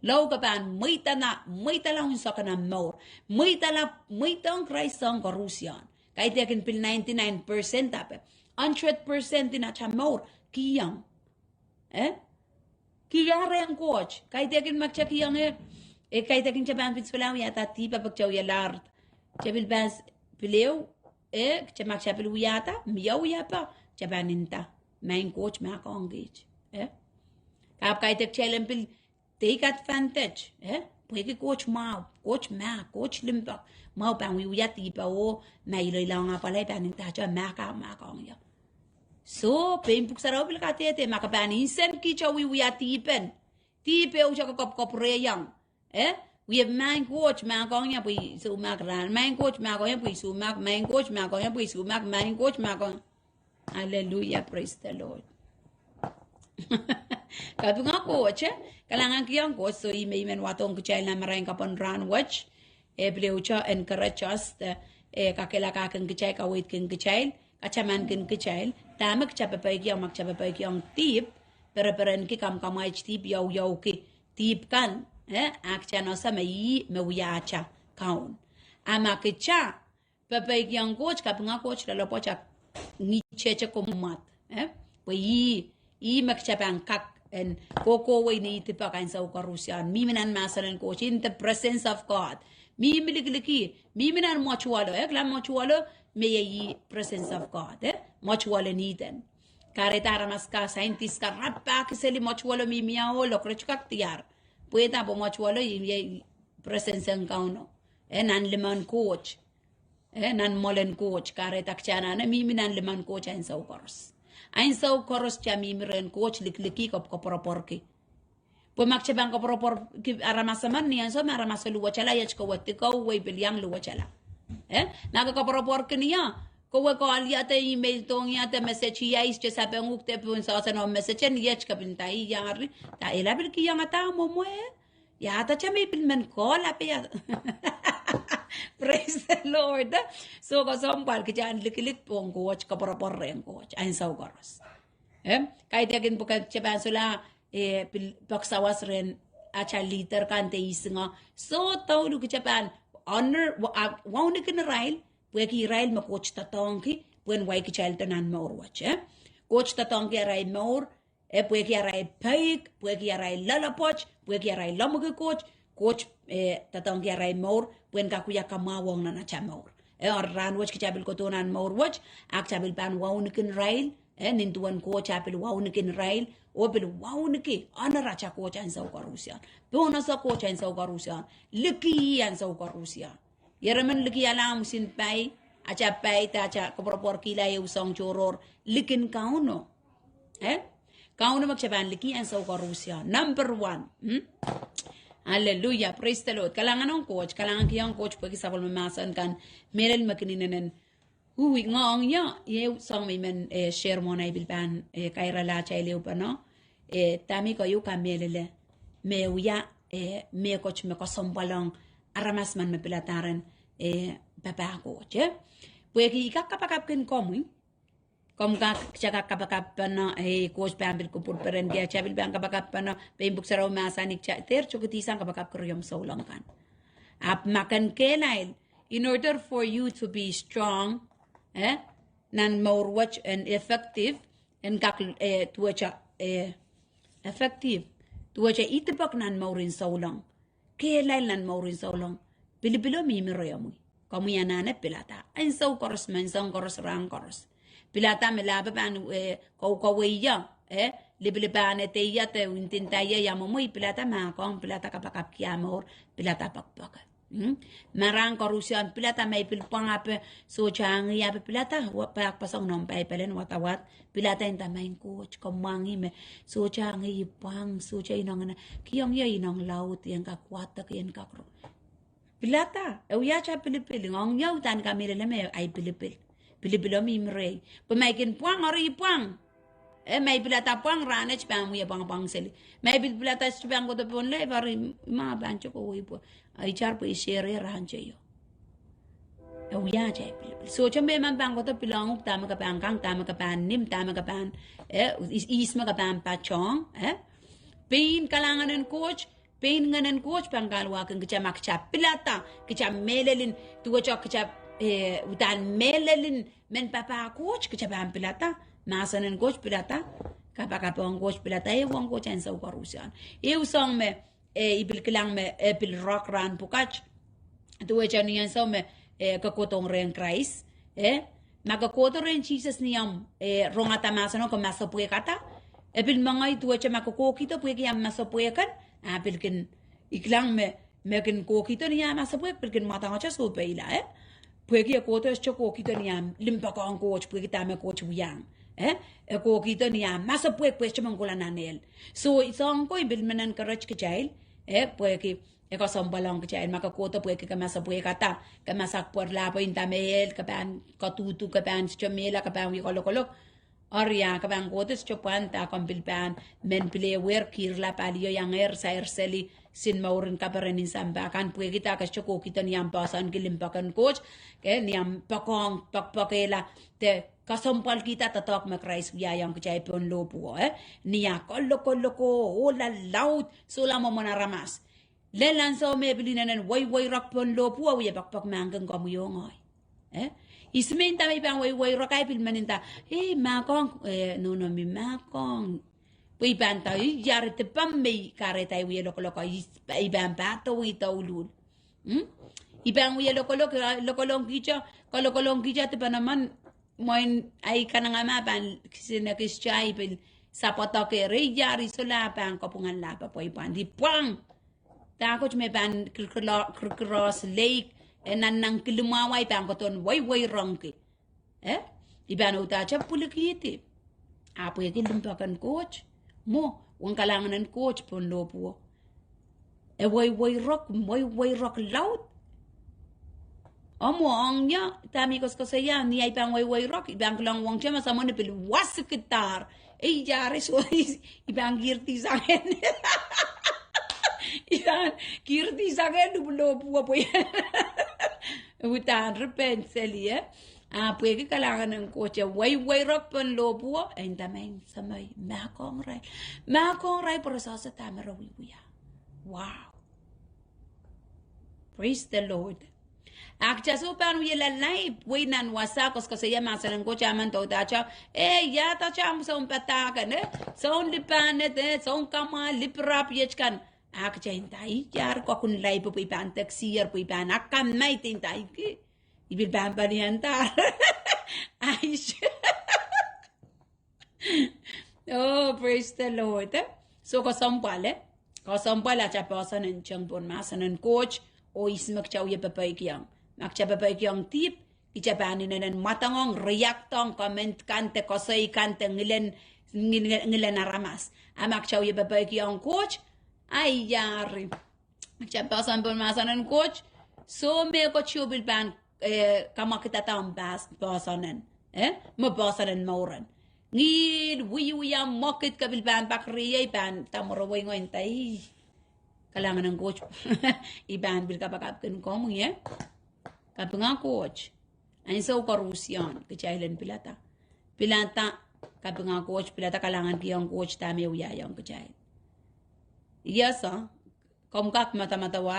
Lao ke pahn mweidala, mweidala unsek en ahmw mour. Mweidala, mweidohng Krais soahng koaruhsie. Kaidehkin pil ninety-nine percent ape, hundred percent en atail mour kihong. Eh? Kihong rehn Koht. Kaidehkin ma kitail kihong, eh, eh, kaidehkin kitail pahn pil solahr wiahda dihp pwe kitail wialahr. Kitail pil pahn s-, pil ehu, eh, kitail ma kitail pil wiahda, mie wiepe, kitail pahn nda, Maing Koht, mahkohng kiht. Eh? Ahpw kaidehk kitail en pil take advantage, eh? Pwehki Koht mwahu, Koht mah, Koht limpoak. Mwahu pahn wiewia dihp oh ma iloiloang apwal I pahn ndahte mahkohng, mahkohng ie. So, pein pwuhk sarawi pil kadehde, ma ke pahn nsenki te wiewia dihpen, dihp ehu te ke kapwkapwurehiong. Eh? Wie Maing Koht mahkohng ie pwe I soumahk rahn. Maing Koht mahkohng ie pwe I soumahk. Maing Koht mahkohng ie pwe I soumahk. Maing Koht mahkohng. Hallelujah, praise the Lord. Kapinga Koht, eh? Kalahngankihong Koht, so I men, I men wadohng kitail nan marain kapw en rahn wet. E pil ehute encourage us de, eh, kakehlakahkin kitail, kaweidkin kitail, katamankin kitail, dahme kita pepeikiong, ma kita pepeikiong dihp, pereperenki, kamwkamwaiti dihp, youyouki dihp kan, eh, a kita ese me ih me wiahda Kaun. A ma kita pepeikiong Koht, kapinga Koht loalopwoat, a ngitete kommwad, eh? Pwe ih, ih me kita pahn kak en kohkohwei ni dihp kan ansou koarusie. Mihmi nan mahsen en Koht, in the presence of God. Mihmi likiliki, mihmi nan mwoatuwelo, eh, kilang mwoatuwelo, me iei presence of God, eh? Mwoatuwelo en Eden. Kahrehda aramas kan, scientist kan, rapahki seli mwoatuwelo mihmi ia ohl, lokaia kak diar. Pwehda pwe mwoatuwelo iei presence en Kauno. Eh, nan limen Koht. Eh, nan mwoalen Koht, kahrehda kita anahne mihmi nan limen Koht ansou koaros. Ansou koaros kita mihmi rehn Koht, likiliki, koapworopworki. Pwe ma kita pahn koapworopworki aramas emen, ni ansou me aramas luwetala, iet kowe dikehu, wei pil iang luwetala. Eh, ma ke koapworopworki ni ia, kowe call ia de email dohng ia de message ia, ihs te sapeng uhk de pohn sehse noumw message en iet ke pil nda ia eri, da ela pil kihong ada mwomwe. Ia, dahte me I pil men call ape ia. Praise the Lord. So kesempwal kita en likilik pohn Koht, koapworopwor rehn Koht ansou koaros. Eh, kaidehkin pwukat kita pahn solahr, eh, pil pek sawas rehn ata leader kan de ihs ngo. So douluhl kita pahn honor, wa-, ah, wauneki irail, pwehki irail me Koht doadoahngki pwehn wai kitaildo nan mour wet, eh. Koht doadoahngki arail mour, eh, pwehki arail peik, pwehki arail loalopwoat, pwehki arail lemmwiki Koht, Koht, eh, doadoahngki arail mour pwehn kak wia kamwahu ong nan ata mour. Eh, eri rahnwet kita pil kohdo nan mour wet, a kita pil pahn wauneki irail, eh, nin duwen Koht a pil wauneki irail, oh pil wauneki, honor ata Koht ansou koarusie. Pohn ese Koht ansou koarusie. Liki ih ansou koarusie. Ieremen likiala mwohn pai, ata pai de ata koapworopworkihla ehu soahng tohrohr, likin Kauno. Eh? Kauno me kita pahn liki ansou koarusie. Number one. Hmm? Hallelujah. Praise the Lord. Kalahngan ong Koht, kalahngankihong Koht pwehki sapwellime mahsen kan, mehlel me kin inenen. Ui, ngoang ia, ieu soahng me I men, eh, share mwohn ei pil pahn, eh, kairala atail ehupene. Eh, dahme I keieu kamehlele, me wia, eh, mehkot me kesempwal ong aramas emen me pilada ren, eh, papah Koht, eh. Pwehki I kak kapakapkin komwi, komw kak, kita kak kapakapene, eh, Koht pahn pil kupwurperenki, kita pil pahn kapakapene, pein pwuhk sarawi mahsanih kita, dehr tokidihsang kapakapki riomw souleng kan. Ahpw ma ken kehlail, in order for you to be strong, eh, nan mour wet en effective, en kak, eh, duwehte, eh, effective, duwehte idipek nan mourin souleng. Kehlail nan mourin souleng. Pilipilo mihmi rehmwi. Komwi anahne pilada. Ansou koaros, menseng koaros, rahn koaros. Pilada me lahpo pahn, eh, koukouwei ie, eh, lipilipil pahn ede ie de ndinda ie ia mwomwe, pilada mahkohng, pilada kapakapki ah mour, pilada poakpoake. Hmm? Ma rahn koarusie pilada, ma I pil pwang ape, sohte ngih ape pilada, wa-, pahkpeseng noumw Paipel en wadawad, pilada nda, Maing Koht, komw mwahngih me sohte ngih I pwang, sohte ineng, kihong ie ineng laud, I en kak wadek, I en kak ro. Pilada, e wia ata pilipil, ngoang ia udahn kamehlele me ahi pilipil. Pilipilo mihmi rehi. Pwe ma I kin pwang, eri I pwang. Eh, ma I pilada pwang, rahnwet pahn wie pwangpwang seli. Ma I pil pilada sohte pahn kohdo pohn lehpw, eri ma pahn tokowei pwe, ah, itar pwe I share rahn teio. E wia ata pilipil. Sohte me ma pahn kohdo pilohng uhk dahme ke pahn kang, dahme ke pahn nim, dahme ke pahn, eh, ihs, ihs me ke pahn patohng, eh. Pein kalahngan en Koht, pein ngehn en Koht pahn kaluwahkin kita ma kita pilada, kita mehlel en, duwehte kita, eh, udahn mehlel en men papah Koht, kita pahn pilada, mahsen en Koht pilada, kapakap ong Koht pilada, ehu ong Koht ansou koarusie. Ehu soahng me, eh, I pil kilang me, eh, pil rohng rahn pwukat, duwehte ni ansou me, eh, ke kohdohng rehn Krais, eh, ma ke kohdo rehn Sises ni omw, eh, rongada mahseno, ke masepwehkada, e pil mengei duwehte ma ke kohkihdo pwehki ah masepwehk kan, ah pil kin, I kilang me, me kin kohkihdo ni ah masepwehk, pil kin mwadangete sohpeila, eh. Pwehki e kohdo, e sohte kohkihdo ni ah limpoakohng Koht, pwehki dahme Koht wiahiong, eh. E kohkihdo ni ah masepwehk pwe e sohte men kohla nan ehl. So, soahng ko I pil men encourage kitail, eh, pwehki e kesempwal ong kitail, ma ke kohdo pwehki ke masepwehkada, ke masak pwerlahpo, inda me ehl, ke pahn kaduhdu, ke pahn sohte mehla, ke pahn wie kalokolok. Eri ah ke pahn kohdo sohte pwand, ah komw pil pahn men pil ehuehr, kihrla palio iangehr, sair seli, Sin mourin kaperen en sampah kan pwehki dah ke sohte kohkihdo ni omw poahsoanki limpoak en Koht, ke ni omw poakohng, poakpoakehla, de kesempwalkihda doadoahk me Krais wiahiong kitail pohn lohpwuo, eh? Ni ah kalokoloko, oh, laud, solahr mwomwen aramas. Lel ansou me pil inenen weiweirok pohn lohpwuo, wie poakpoak mahk en komwi oh ngehi. Eh? Ihs me nda me I pahn weiweirok, ahi pil men nda, eh, mahkohng, eh, nohno mi mahkohng. Pwe I pahn nda, eh, iari dipam me I kahrehda I wie lokoloko, I, I pahn pahdohng I douluhl. Hmm? I pahn wie lokolok, eh, lokolongkihte, kalokolongkihte dipen emen, mwein ahi kanengamah pahn kisin ekis, I pil sapwadakehr, eh, iari solahr pahn kapwungala pwe I pahn di pwang. Dahkot me pahn kir-, kir-, kirohs leik, e nannang kilimwahu, I pahn kohdohn weiweirongki. Eh? I pahn uhdahte pwilikihdi. Ahpw pwehki limpoak en Koht. Mwo, uwen kalahngan en Koht pohn lohpwuo. E weiweirok, weiweirok laud. Oh mwo, ong ie, dahme I koasokoasoia, ni ahi pahn weiweirok, I pahn kilang wongte me soangen soumwen pil wasikihdahr. E iari, so, I pahn kirdisang. I pahn kirdisang lohpwuo pwe uhdahn ripen seli, eh? Ahpw pwehki kalahngan en Koht, e weiweirok pohn lohpwuo, e nda, Maing Semei, mahkohng irail. Mahkohng irail pwe re sohte dahme re wiewia. Wow. Praise the Lord. A kitail soh pahn wie lalaib, pwe nan wasa koasokoasoia mahsen en Koht, a men doudahte, eh, ia dahte omw sounpadahk kan, eh? Soun lipahned, eh, soun kamwahl, lipirap iet kan. A kitail nda, iari, kokun laib pwe I pahn deksier, pwe I pahn akamaid, nda, I ki, I pil pahn paliandahr. Ais. Oh, praise the Lord, eh? So kesempwal, eh? Kesempwal atail poahsoan en teng pohn mahsen en Koht, oh ihs me kitail wie pepeikiong. Ma kitail pepeikiong dihp, kitail pahn inenen mwadangong, reactong comment kan de koasoi kan de ngilen, ngil-, ngilen aramas. A ma kitail wie pepeikiong Koht, a iari. Kitail poahsoan pohn mahsen en Koht, soh mehkot ieu pil pahn, eh, kamwakidada omw pas-, poahsoan en, eh, me poahsoan en mouren. Ngihl, wiewia, mwekid ke pil pahn pak riei, pahn damworo weingoin dai. Kalahngan en Koht. I pahn pil kapakapkin komwi, eh? Kapinga Koht. Ansou koarusie kitail en pilada. Pilada, kapinga Koht, pilada, kalahngankihong Koht dahme wiahiong kitail. Iasa, komw kak madamadau,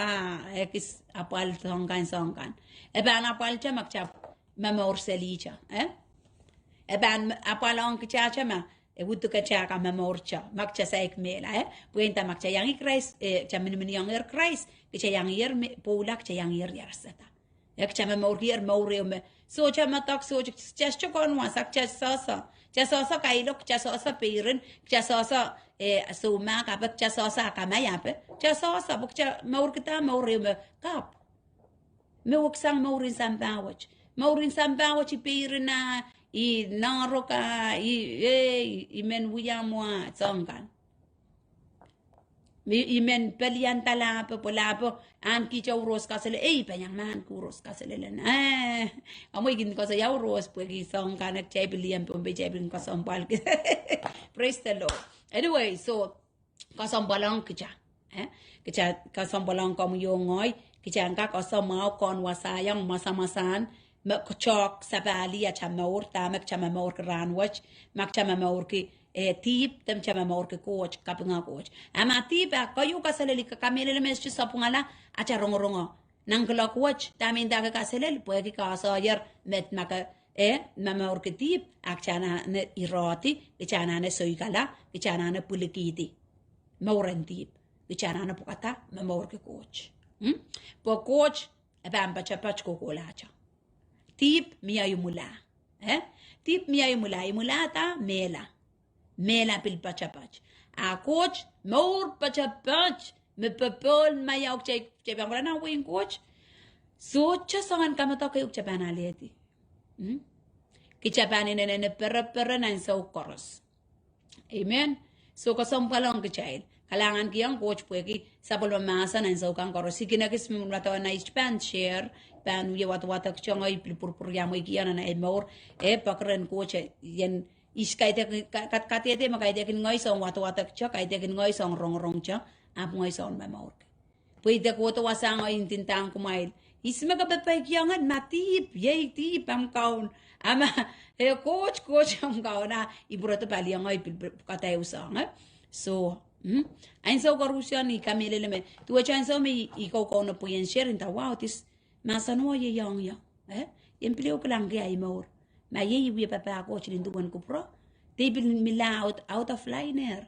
ekis apwal soahng kan, soahng kan. E pahn apwalte ma kitail momour selihte, eh? E pahn apwal ong kitail ma e uhdahn kitail kak momourte, ma kitail saik mehla, eh? Pwe nda ma kitail iang Krais, eh, kitail miniminiong Krais, kitail iangier me-, pwoula, kitail iangier iasada. Eh, kitail momourkier mour ehu me sohte medek, sohte, kitail sohte kohn wasa, kitail sohso. Kitail sohso kailok, kitail sohso peirin, kitail sohso, eh, soumahk ape, kitail sohso akamai ape, kitail sohso, pwe kitail mourkihda mour ehu me kapw. Me weksang mourin sampah wet. Mourin sampah wet, I peirin ah, I noahrok ah, I, eh, I men wia mwo ah, soahng kan. I, I men pelian dahla ape, pwe lahpo, ahneki kitail rohs kaselel, eh, I pahn iang mahn ku rohs kaselel en. Eh, amw kin koasoia rohs pwehki soahng kan, eh, kitail pil iang pwompe, kitail pil kesempwal. Praise the Lord. Anyway, so, kesempwal ong kitail. Eh? Kitail kesempwal ong komwi oh ngehi, kitail kak koasoia mwahu, kohn wasaiong masamasahn, me kitail sapahlih atail mour, dahme kitail momourki rahnwet, ma kitail momourki, eh, dihp, de ma kitail momourki Koht, kapinga Koht. A ma dihp ah keieu kaselel, I kak kamehlele me sohte sapwungala atail rongorongo. Nan kuloak wet, dahme ndahki kaselel, pwehki kasohier, met ma ke, eh, momourki dihp, a kitail anahne irehdi, kitail anahne soikala, kitail anahne pwilikihdi mouren dihp, kitail anahne pwukada momourki Koht. Hmm? Pwe Koht e pahn poatopoat kohkohlahte. Dihp mie imwila. Eh? Dihp mie imwila, imwila da mehla. Mehla pil poatopoat. A Koht mour poatopoat, me popohl, ma ia kitail, kitail pahn kohla nan wehin Koht, sohte soangen kamedek ehu kitail pahn alehdi. Hmm? Kitail pahn inenen pereperen ansou koaros. Amen. So kesempwal ong kitail. Kalahngankihong Koht pwehki sapwellime mahsen ansou kan koaros. I kin ekis me mwadang nait pahn share, pahn wie wadawadekte ngehi pil pwurpwuriamweiki nan ei mour, eh, pekeren Koht, eh, ien ihs kaidehk, ka-, ka-, kadehde me kaidehkin ngehi soangen wadawadekte, kaidehkin ngehi soangen rongorongte, ahpw ngehi soangen momourki. Pwe ih de kohdo wasa ngehi ndindahng kumwail. Ihs me ke pepeikiong en ma dihp, iei dihp ahmw kaun. A ma, eh, Koht, Koht ahmw kaun, a I pwurodo pali ngehi pil, pil kadausang, eh. So, mm, ansou koaruhsie I kamehlele me, duwehte ansou me I, I koukoune pwien share nda, wow, this mahsen o iei ong ie, eh? I en pil ehu kilangki ahi mour. Ma iei I wie papah Koht nin duwen kupwuro, de I pil mihla out, out of line er.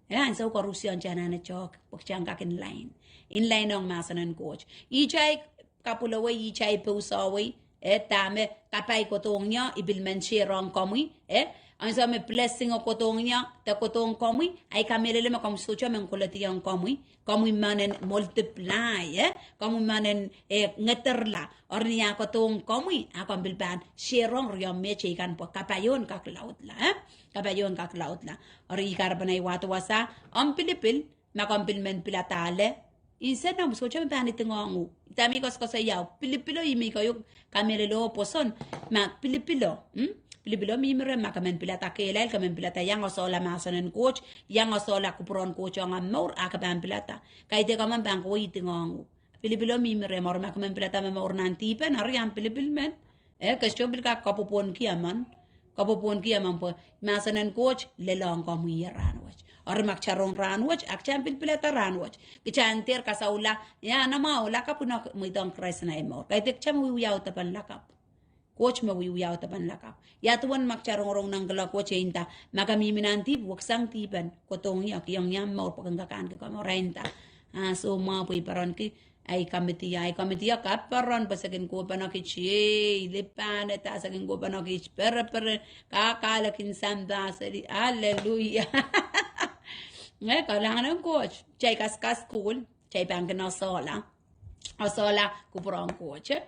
Eh, ansou koaruhsie I anahne tehk, pwe kitail kak in line. In line ong mahsen en Koht. Ihte ahi kapwulowei, ihte ahi pousoawei, eh, dahme kapai kohdohng ie, I pil men share ong komwi, eh. Ansou me blessing o kohdohng ie, de kohdohng komwi, I kamehlele me komw sohte men kolediong komwi, komwi men en multiply, eh, komwi men en, eh, ngederla, eri ni ah kohdohng komwi, a komw pil pahn share ong riomw me teikan pwe kapai o en kak laudla, eh. Kapai o en kak laudla. Eri I kahrepen ahi wahdo wasa, omw pilipil, ma komw pil men pilada ale, instead omw sohte me pahn idingohng uhk. Dahme I koasokoasoia, pilipilo ih me I keieu kamehlele pwoson, ma pilipilo, mm? Pilipilo mihmi rehmw ma ke men pilada kehlail, ke men pilada iang esehla mahsen en Koht, iang esehla kupwuren Koht ong omw mour, a ke pahn pilada. Kaidehk omw pahn kohwei idingohng uhk. Pilipilo mihmi rehmw, eri ma ke men pilada me mour nan dihpen, eri omw pilipil men. Eh, ke sohte pil kak kapwopwonki emen. Kapwopwonki emen pwe mahsen en Koht lelohng komwi ie rahnwet. Eri ma kitail rong rahnwet, a kitail pil pilada rahnwet. Kitail dehr kasaula, ia, na mwahu lakapw, inouk mweidohng Krais nan ahi mour. Kaidehk kitail me wiewiawi dipen lakapw. Koht me wiewiawi dipen lakapw. Ia duwen ma kitail rongorong nan kiloak wet e nda, ma ke mihmi nan dihp, weksang dihpen, kohdohng ie, kihong ie omw mour pwe ken kak ahneki komw mour, e nda. Ah, soh mwahu pwe I perenki ahi committee, ahi committee o kaperon pwe se kin kohpene kit, ei, lipahn eda se kin kohpene kit, pereperen, kakalek en sampah seli, hallelujah. Eh, kalahngan en Koht, kitail kaskas sukuhl, kitail pahn kin esehla, esehla kupwuren Koht, eh.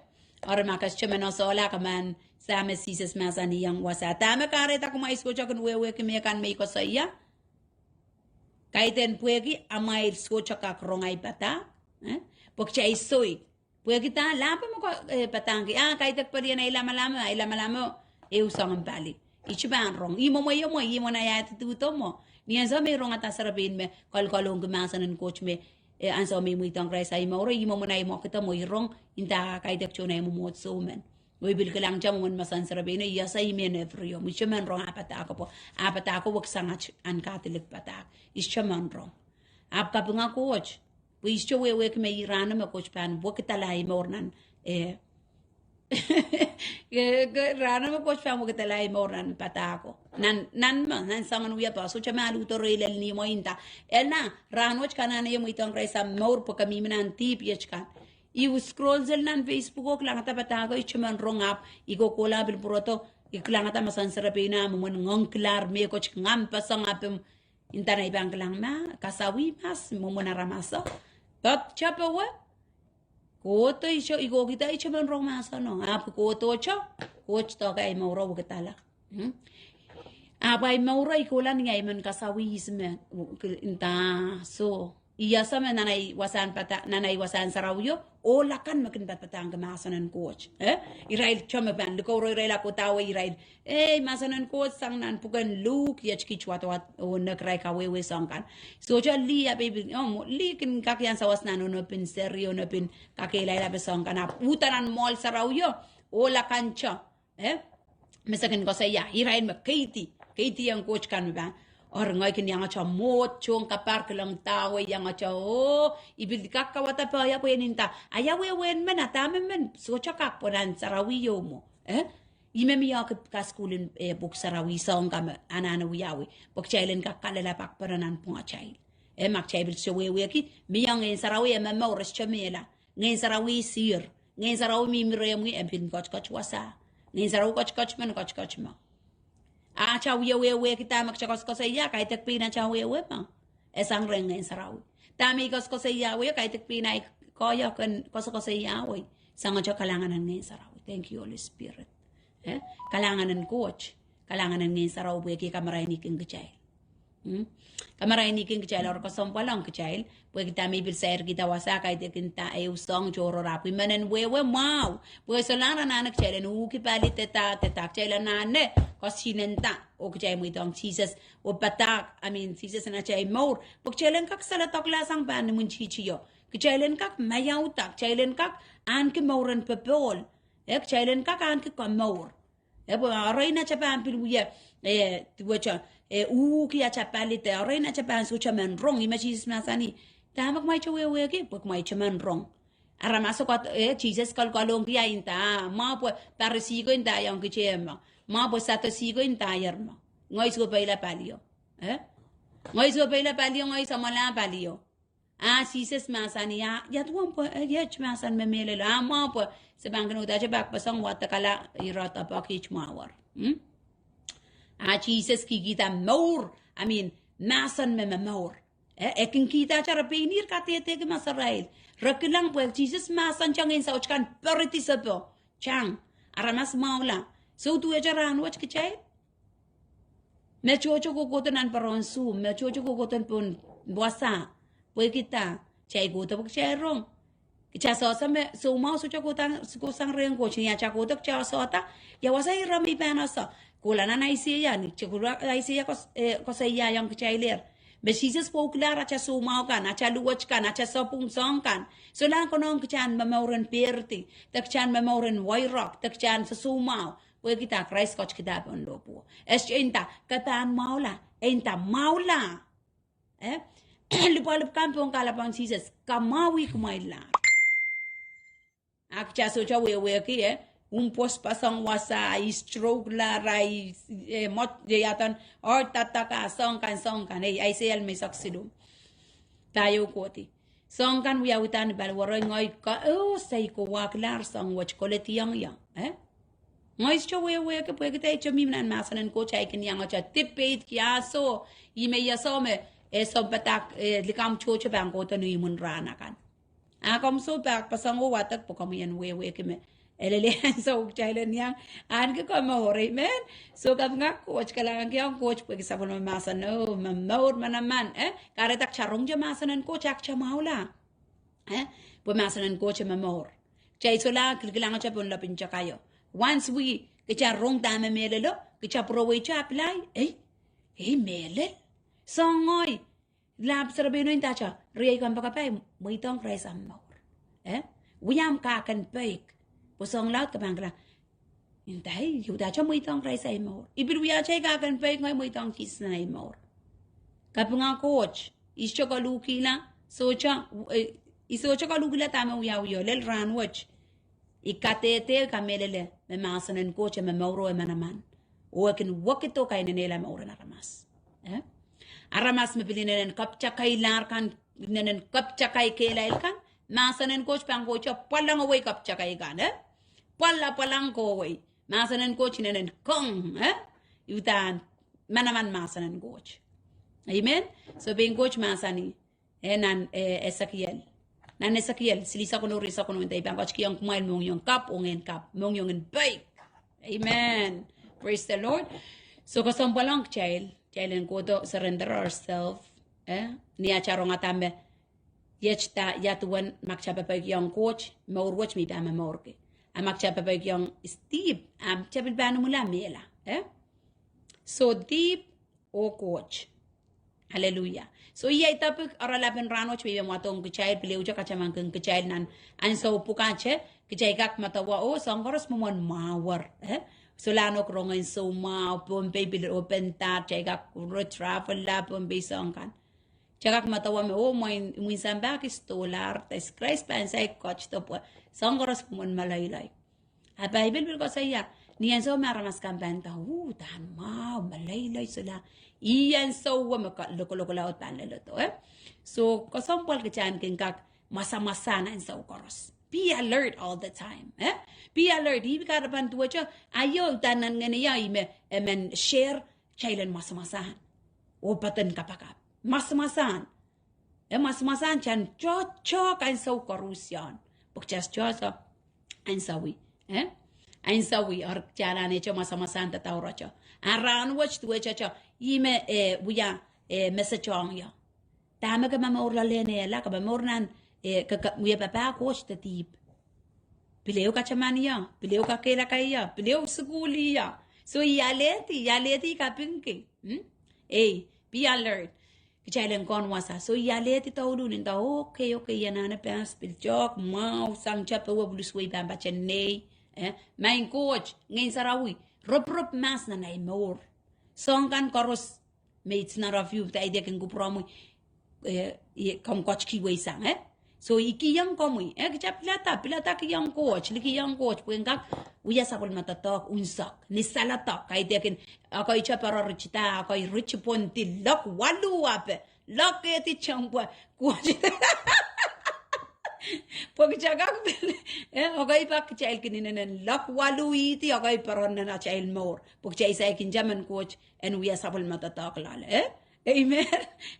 Eri ma ke sohte men esehla, ke men, sahme Sises mahsanihong wasa. Dahme kahrehda kumwail sohte kin wehwehki me kan me I koasoia? Kaidehn pwehki amwail sohte kak rong ahi padahk, eh? Pwe kitail soik. Pwehki dah, lahpo me ko, eh, padahngki, ah, kaidehk pelien ahi lamalam, ahi lamalam o, ehu soangen pali. Ihte pahn rong. Ih mwomweio mwo, ih mwomwen ahi attitude o mwo. Ni ansou me I rongada serepein me kalkalohngki mahsen en Koht me, eh, ansou me I mweidohng Krais ahi mour, ih mwomwen ahi mwekid o mwo, I rong, nda kaidehk tohn ahi mwomwohdiso men. Oh I pil kilangete mwomwen mahsen serepeino, I ese I men every o, ihte men rong ah padahko pwe, ah padahko weksang at ahn Kadilik padahk. Ihte men rong. Ahpw kapinga Koht. Pwe I sohte wehwehki me ih rahno me Koht pahn wekidala ahi mour nan, eh, eh, ke, rahno me Koht pahn wekidala ahi mour nan padahko. Nan, nan me, nan soangen wiepe, sohte me aludo rehi lel ni mwo nda, ena, rahnwet ke anahne mweidohng Krais omw mour pwe ke mihmi nan dihp iet kan. I scroll sel nan Facebook oh kilangada padahko, ihte men rong ahpw, I kohkohla pil pwurodo, I kilangada mahsen serepeino ah mwomwen ngoangkilahr mehkot, ngampesengape, nda nei pahn kilang ma, kasawih mas, mwomwen aramaso. But tepe we, kohdo ihte, I kohkihda ihte men rong mahseno, ahpw kohdohte, Koht doke ahi mouro wekidala. Hmm? Ahpw ahi mouro I kohla ni ahi men kasawih ihs me, nda, soh. I ese me nan ahi wasahn padahk, nan ahi wasahn sarawio, ohl akan me kin padpadahngki mahsen en Koht. Eh? Irail te me pahn likouroirail ah kohdahwei irail. Ei, mahsen en Koht sang nan pwuken Luk, iet kiht wadawad, oh nek irail kawehwe soahng kan. Sohte lih ape I pil, oh, lih kin kak iang sawas nan onopin seri, onopin kakehlail ape soahng kan. Ahpw uhdahn nan mwoahl sarawio, ohl akan te. Eh? Me se kin koasoia, irail me keidi, keidi en Koht kan me pahn. Eri ngehi kin iangete mwohd, tohn kapahr kilang dahwei iangete, oh, I pil kak kauwada peh ia pwe e nda, a ia wehwehn men, a dahme men, sohte kak pwe nan sarawio mwo. Eh? Ih me mi oahki kasukuhl en, eh, pwuhk sarawi soahng kan me anahne wiawi. Pwe kitail en kak kalelapak pene nan pwungatail. Eh, ma kitail pil sohte wehwehki, mie Ngehn Sarawi e momour, e sohte mehla. Ngehn Sarawi sihr. Ngehn Sarawi mihmi rehmwi, e pil ketiket wasa. Ngehn Sarawi ketiket men, ketiket me. Atail wie wehwehki dahme kitail koasokoasoia, kaidehk pein atail wehwe me. E sang rehn Ngehn Sarawi. Dahme I koasokoasoia wehwe, kaidehk pein ahi koahiek en koasokoasoia wehwe. Sang atail kalahngan en Ngehn Sarawi. Thank you, Holy Spirit. Eh? Kalahngan en Koht. Kalahngan en Ngehn Sarawi pwehki e kamarainihkin kitail. Hmm? Kamarainihkin kitail, eri kesempwal ong kitail, pwehki dahme I pil sairkihda wasa, kaidehkin da ehu soahng tohrohr ahpw I men en wehwe mwahu. Pwe solahr anahne kitail en uhki pali deda, deda kitail anahne koasoanehda, oh kitail mweidohng Sises, oh padahk, I mean, Sises en atail mour. Pwe kitail en kak saledoklahsang pahn imwintihti o. Kitail en kak maiauda, kitail en kak ahneki mouren popohl. Eh, kitail en kak ahneki komour. Eh, pwe arail ata pahn pil wia, eh, duwehte, eh, uhki ata palide, arail ata pahn sohte men rong, ih me Sises mahsanih. Dahme kumwail wehwehki, pwe kumwail men rong. Aramas ko, eh, Sises kalokalohki ie nda, ah, mwahu pwe Parisi ko ndaiong kitail mwo. Mwahu pwe Sadusi ko ndaier mwo. Ngehi soh peila palio. Eh? Ngehi soh peila palio, ngehi samwala palio. Ah, Sises mahsanih, ah, ia duwen pwe, eh, iet mahsen me mehlelo. Ah, mwahu pwe, se pahn kin uhdahte pahn pwosong wadekala ire doadoahk iet mwahu wet. Hmm? Ah, Sises kihkihda mour, I mean, mahsen me momour. Eh, e kin kihda ata re pein ih kadehdehki masarail. Re kilang pwe Sises mahsen tang en saut kan peridi sohpo. Tang, aramas mwahula. Soh duwehte rahnwet kitail. Me tohto kohkohdo nan poaron Zoom, me tohto kohkohdo pohn wasa. Pwehki dah, kitail kohdo pwe kitail rong. Kitail sehse me soumwahu sohte kohdo, kohsang rehn Koht, ni atail kohdo kitail sehse dah, ia wasa ira me I pahn sehse. Kohla nan Aiseia, ni kitail kohla Aiseia kos-, eh, koasoiaiong kitailehr. Me Sises pwoukilahr atail soumwahu kan, atail luwet kan, atail sapwung soahng kan. Solahr konehng kitail en momouren peridi, de kitail en momouren wairek, de kitail en sosoumwahu. Pwehki dah, Krais ketikihda pohn lohpwuo. E sohte nda, ke pahn mwahula, e nda mwahula. Eh? Lipwalipw kan pohn kalapw en Sises, kamwahwih kumwail lahr. Ah, kitail sohte wehwehki, eh? Umpwos pwosong wasa, I stroke lahr, I, eh, mot, eh, ia duwen, or tataka, soahng kan, soahng kan, eh, Aiseia limeisek siluh. Dah ieu kohdi. Soahng kan wiawihda ni paliwerei, ngehi ka, oh, sei kohwahki lahr soahng wet kolediong ie, eh? Ngehi sohte wehwehki pwehki dah, ihte mih nan mahsen en Koht, I kin iang ata debate ki ah soh, ih me ia soh me, eh, sounpadahk, eh, likamw tohto pahn kohdo ni imwin rahn akan. Ah, komw soh pahn pwosong oh wadek pwe komw en wehwehki me. E lel ansou kitail en iang ahneki komour, amen. Soh, kapinga Koht, kalahngankihong Koht pwehki sapwellime mahsen, oh, momour manaman, eh? Kahrehda kitail rongete mahsen en Koht, ah, kitail mwahula. Eh? Pwe mahsen en Koht momour. Kitail solahr kilkilang ata pohn lepin takaio. Once we, kitail rong dahme mehlelo, kitail pwurowehte apply, eh? Eh, mehlel. Soangen ngehi, lahp serepeino ndahte, riei kompoakepahi, mweidohng Krais omw mour. Eh? Wia omw kak en peik. Pwe soahng laud ke pahn kilang, ndai, I uhdahte mweidohng Krais ahi mour. I pil wiahte kak en peik, ngehi mweidohng Sises nan ahi mour. Kapinga Koht, I sohte koluhkihla, sohte, eh, I sohte koluhkihla dahme wiawihio, lel rahnwet. I kadehde kamehlele me mahsen en Koht e momour oh e manaman. Oh e kin wekiddo kainenehla mouren aramas. Eh? Aramas me pil inenen kapitakaila kan, inenen kapitakai kehlail kan, mahsen en Koht pahn kohte pwalangawei kapitakai kan, eh? Pwalapwalangkowei. Mahsen en Koht inenen kong, eh? Udahn manaman mahsen en Koht. Amen? So pein Koht mahsanih, eh, nan, eh, Esekiel. Nan Esekiel, silihsek weneu, rieisek weneu, nda I pahn ketikihong kumwail mohngiong kapw, oh ngehn kapw, mohngiong en peik. Amen. Praise the Lord. So kesempwal ong kitail, kitail en kohdo surrender ourselves, eh? Ni atail rongada me, iet dah, ia duwen ma kitail pepeikiong Koht, mour wet me I pahn momourki. A ma kitail pepeikiong dihp, a kitail pil pahn imwila mehla, eh? So dihp, oh Koht. Hallelujah. So iei topic oaralap en rahnwet me I pahn wadohng kitail, pil ehute katamankin kitail nan ansou pwukat, kitail kak medewe, oh, soahng koaros mwomwen mwahuer, eh? Solahr nohk rongen soumwahu, Pohnpei pil open dah, kitail kak re travel la Pohnpei soahng kan. Kitail kak medewe me, oh, mwein, imwin sampah kis dolar, de Krais pahn saik ketido pwe soahng koaros mwomwen meleilei. A Paipel pil koasoia, ni ansou me aramas kan pahn nda, uh, dahn mwahu, meleilei solahr. Ih ansou me lokoloko laud pahn leledo, eh? So kesempwal kitail en kin kak mwasamwasahn ansou koaros. Be alert all the time, eh? Be alert, ih kahrepen duwehte, aio, dahn nan ngehn ia, ih me, emen share, kitail en mwasamwasahn. Oh poaden kapakap. Mwasamwasahn. E mwasamwasahn kitail en tohtohk ansou koaruhsie. Pwe kitail tohtohk ansowi, eh? Ansowi, or kitail anahne mwasamwasahn dadaur ata. A rahnwet duwehte, ih me, eh, wia, eh, message ong ie. Dahme ke momour loalehng ehla, ke momour nan, eh, ke, ke wia papah Koht de dihp. Pil ehu kataman ie, pil ehu kakehlakai ie, pil ehu sukuhl ie. So I alehdi, I alehdi kapingki. Hmm? Ei, be alert. Kitail en kohn wasa. So I alehdi douluhl, I nda, okay, okay, I anahne pass pil tohk, mwahu, sang tep, ewe pwulpwul wei pahn patehng nei. Eh, maing Koht, Ngehn Sarawi, ropirop mahs nan ei mour. Soahng kan koaros, me it's not of you, da I dehkin kupwuromwi, eh, I, komw koahiek wei sang, eh? So I kihong komwi, eh, kitail pilada, pilada kihong Koht, likihong Koht, pwe en kak wia sapwellime doadoahk unsek, ni saledek, kaidehkin, ekei tep, eror ritida, ekei ritipwondi, lok waluh ape, lok ehdi tepda, Koht. Pwe kitail kak, eh, ekei pak kitail kin inenen lok waluh ihdi, ekei peren nan atail mour. Pwe kitail saikinte men Koht, en wia sapwellime doadoahk loale, eh? Amen.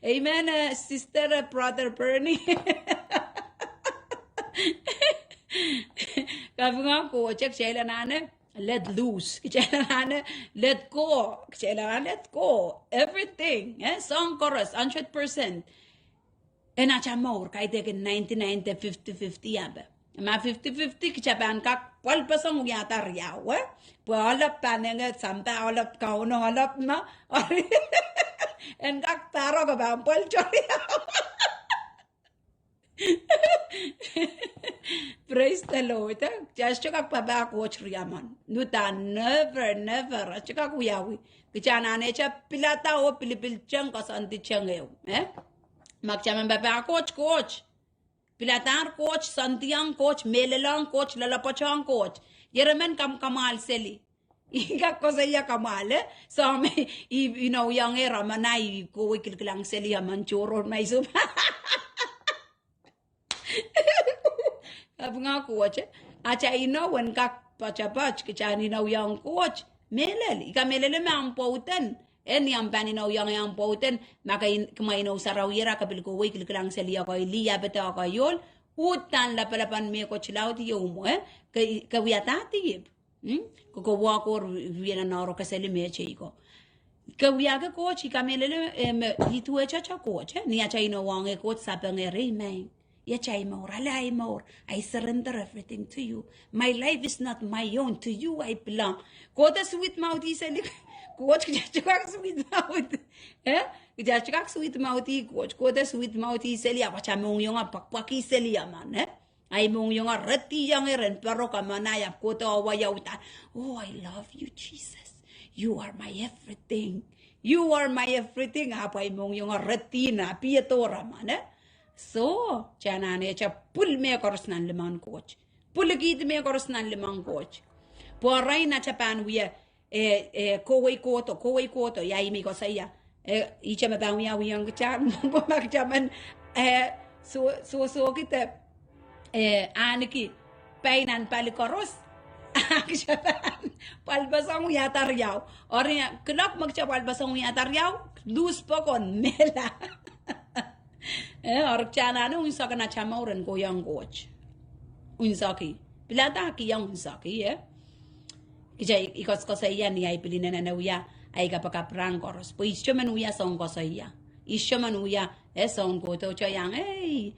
Amen, eh, sister, eh, brother Bernie. Kapinga Koht, kitail anahne let loose, kitail anahne let go, kitail anahne let go. Everything, eh, soahng koaros, hundred percent. En atail mour, kaidehkin ninety-nine de fifty fifty ape. Ma fifty fifty, kitail pahn kak pwalpeseng wiahda riau, eh? Pwe oalap pahn enge sampah, oalap Kauno, oalap ma, en kak pahro ke pahn pwal tori. Praise the Lord, eh? Kitail sohte kak papah Koht riemon. Uhdahn never, never. Sohte kak wiawi. Kitail anahne kitail pilada oh pilipil teng, koasoanditeng ehu, eh? Ma kitail men papah Koht, Koht. Piladahr Koht, soandiong Koht, mehlelohng Koht, loalopwoatohng Koht. Ieremen kamwakamwahl seli. I kak koasoia kamwahl, eh? So me I, I inouiong emen, I kohwei kilkilang seli emen tohrohr ma I sou. Kapinga Koht, eh? Atail inou en kak poatopoat, kitail inouiong Koht. Mehlel, I kamehlele me omw pwouden. Eh, ni omw pahn inouiong omw pwouden, ma ke in, kumwa inou sarawi ira ke pil kohwei kilkilang seli ekei lih ape de ekei ohl, uhdahn lapalapan mehkot laud ieu mwo, eh? Ke, ke wiahda dihp. Hmm? Ke, ke wahkohr wie nan oaro keseli mehtei ko. Ke wiahki Koht, I kamehlele, eh, me I duwehte Koht, eh? Ni atail inouiong Koht, sapengehr, ei maing. Iet ei mour, ale ei mour. I surrender everything to you. My life is not my own, to you I belong. Kohte sweet mouth-i seli, Koht, kitail sohte kak sweet mouth. Eh? Kitail sohte kak sweet mouth-i Koht. Kohte sweet mouth-i seli, ahpw atail mohngiong ah pwakpwaki seli emen, eh? Ei mohngiong ah retiong, ren pere kamanaia, ahpw kohte awa ia uhdahn, oh, I love you, Jesus. You are my everything. You are my everything. Ahpw ei mohngiong ah reti nan piedo emen, eh? So, kitail anahne kitail pwil mehkoaros nan limwahn Koht. Pwilikihdi mehkoaros nan limwahn Koht. Pwe arail atail pahn wia, eh, eh, kohwei kohdo, kohwei kohdo, ia I men koasoia. Eh, ihte me pahn wiawihong kitail, ma kitail men, eh, so, so, sohkihda, eh, ahneki pai nan pali koaros. Kitail pahn pwalpeseng wiahda riau. Eri, kilok me kitail pwalpeseng wiahda riau, lose pokon mehla. Eh, eri kitail anahne unsek nan atail mour en kohiong Koht. Unseki. Pilada kihong unseki, eh? Kitail, I koasokoasoia ni ei pil inenen wia ei kapakap rahn koaros. Pwe I sohte men wia soahng koasoia. I sohte men wia, eh, soahng kohdo iang, ei.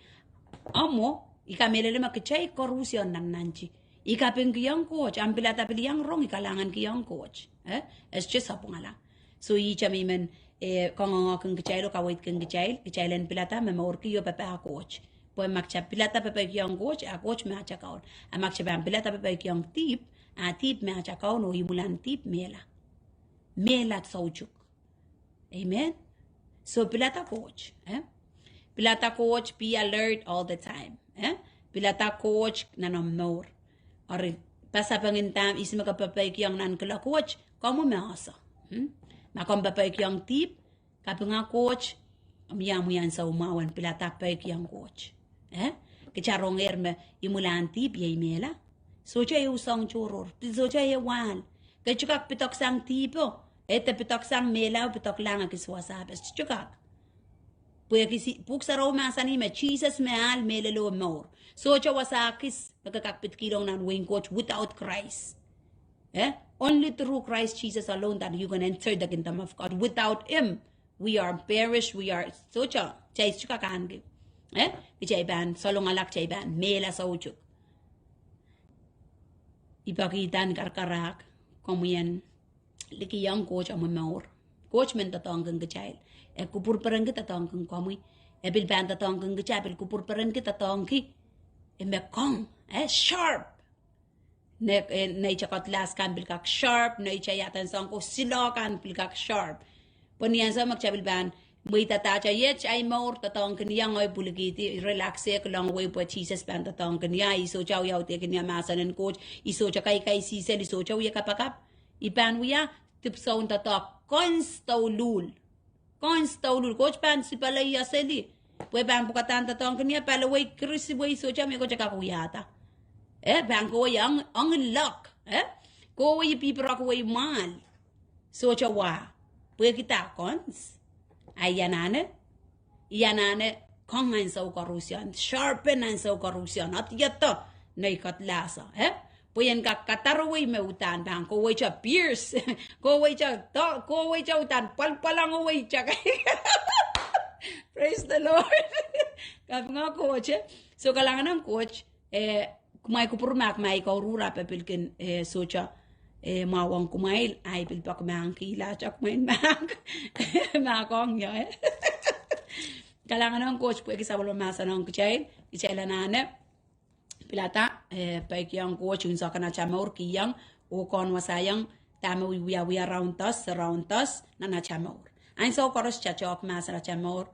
Ahmw, I kamehlele me kitail koaros iang nan nantih. I kapingkihong Koht, ahmw pilada pil iang rong, I kalahngankihong Koht. Eh? E sohte sapwungala. So ihte me I men, eh, kangoange kin kitail oh kaweid kin kitail, kitail en pilada me mourki oh papah Koht. Pwe ma kitail pilada papaikiong Koht, a Koht me atail kaun. A ma kitail pahn pilada papaikiong dihp, a dihp me atail kaun oh imwilahn dihp mehla. Mehla soutuk. Amen. So pilada Koht, eh? Pilada Koht, be alert all the time, eh? Pilada Koht nan omw mour. Eri, pasapeng en dahme ihs me ke papaikiong nan kiloak, komw me ese. Hmm? Ma komw papaikiong dihp, kapinga Koht, omw iang mie ansou mwahu en pilada papaikiong Koht. Eh? Kitail rongehr me imwilahn dihp iei mehla. Sohte ieu soahng tohrohr, sohte ieu wahl. Ke sohte kak pidoksang dihpo, eh, de pidoksang mehlao, pidoklahng ekis wasa ape, sohte kak. Pwehki Pwuhk Sarawi mahsanih me Sises me ahl, mehlel oh mour. Sohte wasa ekis me ke kak pidikihlong nan wehin Koht without Christ. Eh? Only through Christ Jesus alone that you can enter the kingdom of God. Without him, we are perished, we are, sohte, kitail sohte kak ahneki. Eh? Kitail pahn salongala, kitail pahn mehla soutuk. I pekihda ni karakarahk, komwi en likihong Koht omwi mour. Koht men doadoahngkin kitail. E kupwurperenki doadoahngkin komwi. E pil pahn doadoahngkin kitail, pil kupwurperenki doadoahngki. E me kong, eh, sharp. Ne, eh, neitail cutlass kan pil kak sharp, neitail iadahn soang ko siloh kan pil kak sharp. Pwe ni ansou me kitail pil pahn mweidada atail iet, ahi mour doadoahngkin ie, ngehi pwilikihdi, relax-ehki lohng wei pwe Sises pahn doadoahngkin ie, i sohte audaudkin ie mahsen en Koht, i sohte kaikaisihsel, i sohte wia kapakap, i pahn wia dipwisoun doadoahk kons douluhl. Kons douluhl, Koht pahn sipala ie seli. Pwe pahn pwukadahn doadoahngkin ie, paliwei, kirisiwei, sohte mehkot e kak wiahda. Eh, pahn kohwei ong, ong lock, eh? Kohwei piperek wei mwahl. Sohte wa. Pwehki dah? Kons. A i anahne, i anahne kong ansou koaruhsie, sharpen ansou koaruhsie, adiada nei cutlass, eh? Pwe ien kak kadarwei me uhdahn pahn kohweite pierce, kohweite, kohweite uhdahn pwalpwalangweite. Praise the Lord. Kapinga Koht, eh? So kalahngan en Koht, eh, kumwail kupwur ma kumwail kouruhr a pil kin, eh, sohte, eh, mwahuwong kumwail, ahi pil pek mahkihla, ahpw kumwail mahk, mahkohng ie, eh? Kalahngan en Koht pwehki sapwellime mahsanihong kitail, kitail anahne pilada, eh, peikiong Koht unsek en atail mour, kihong, oh kin wasaiong dahme wiawi around us, around us, nan atail mour. Ansou koaros kitail tehk mahsen atail mour.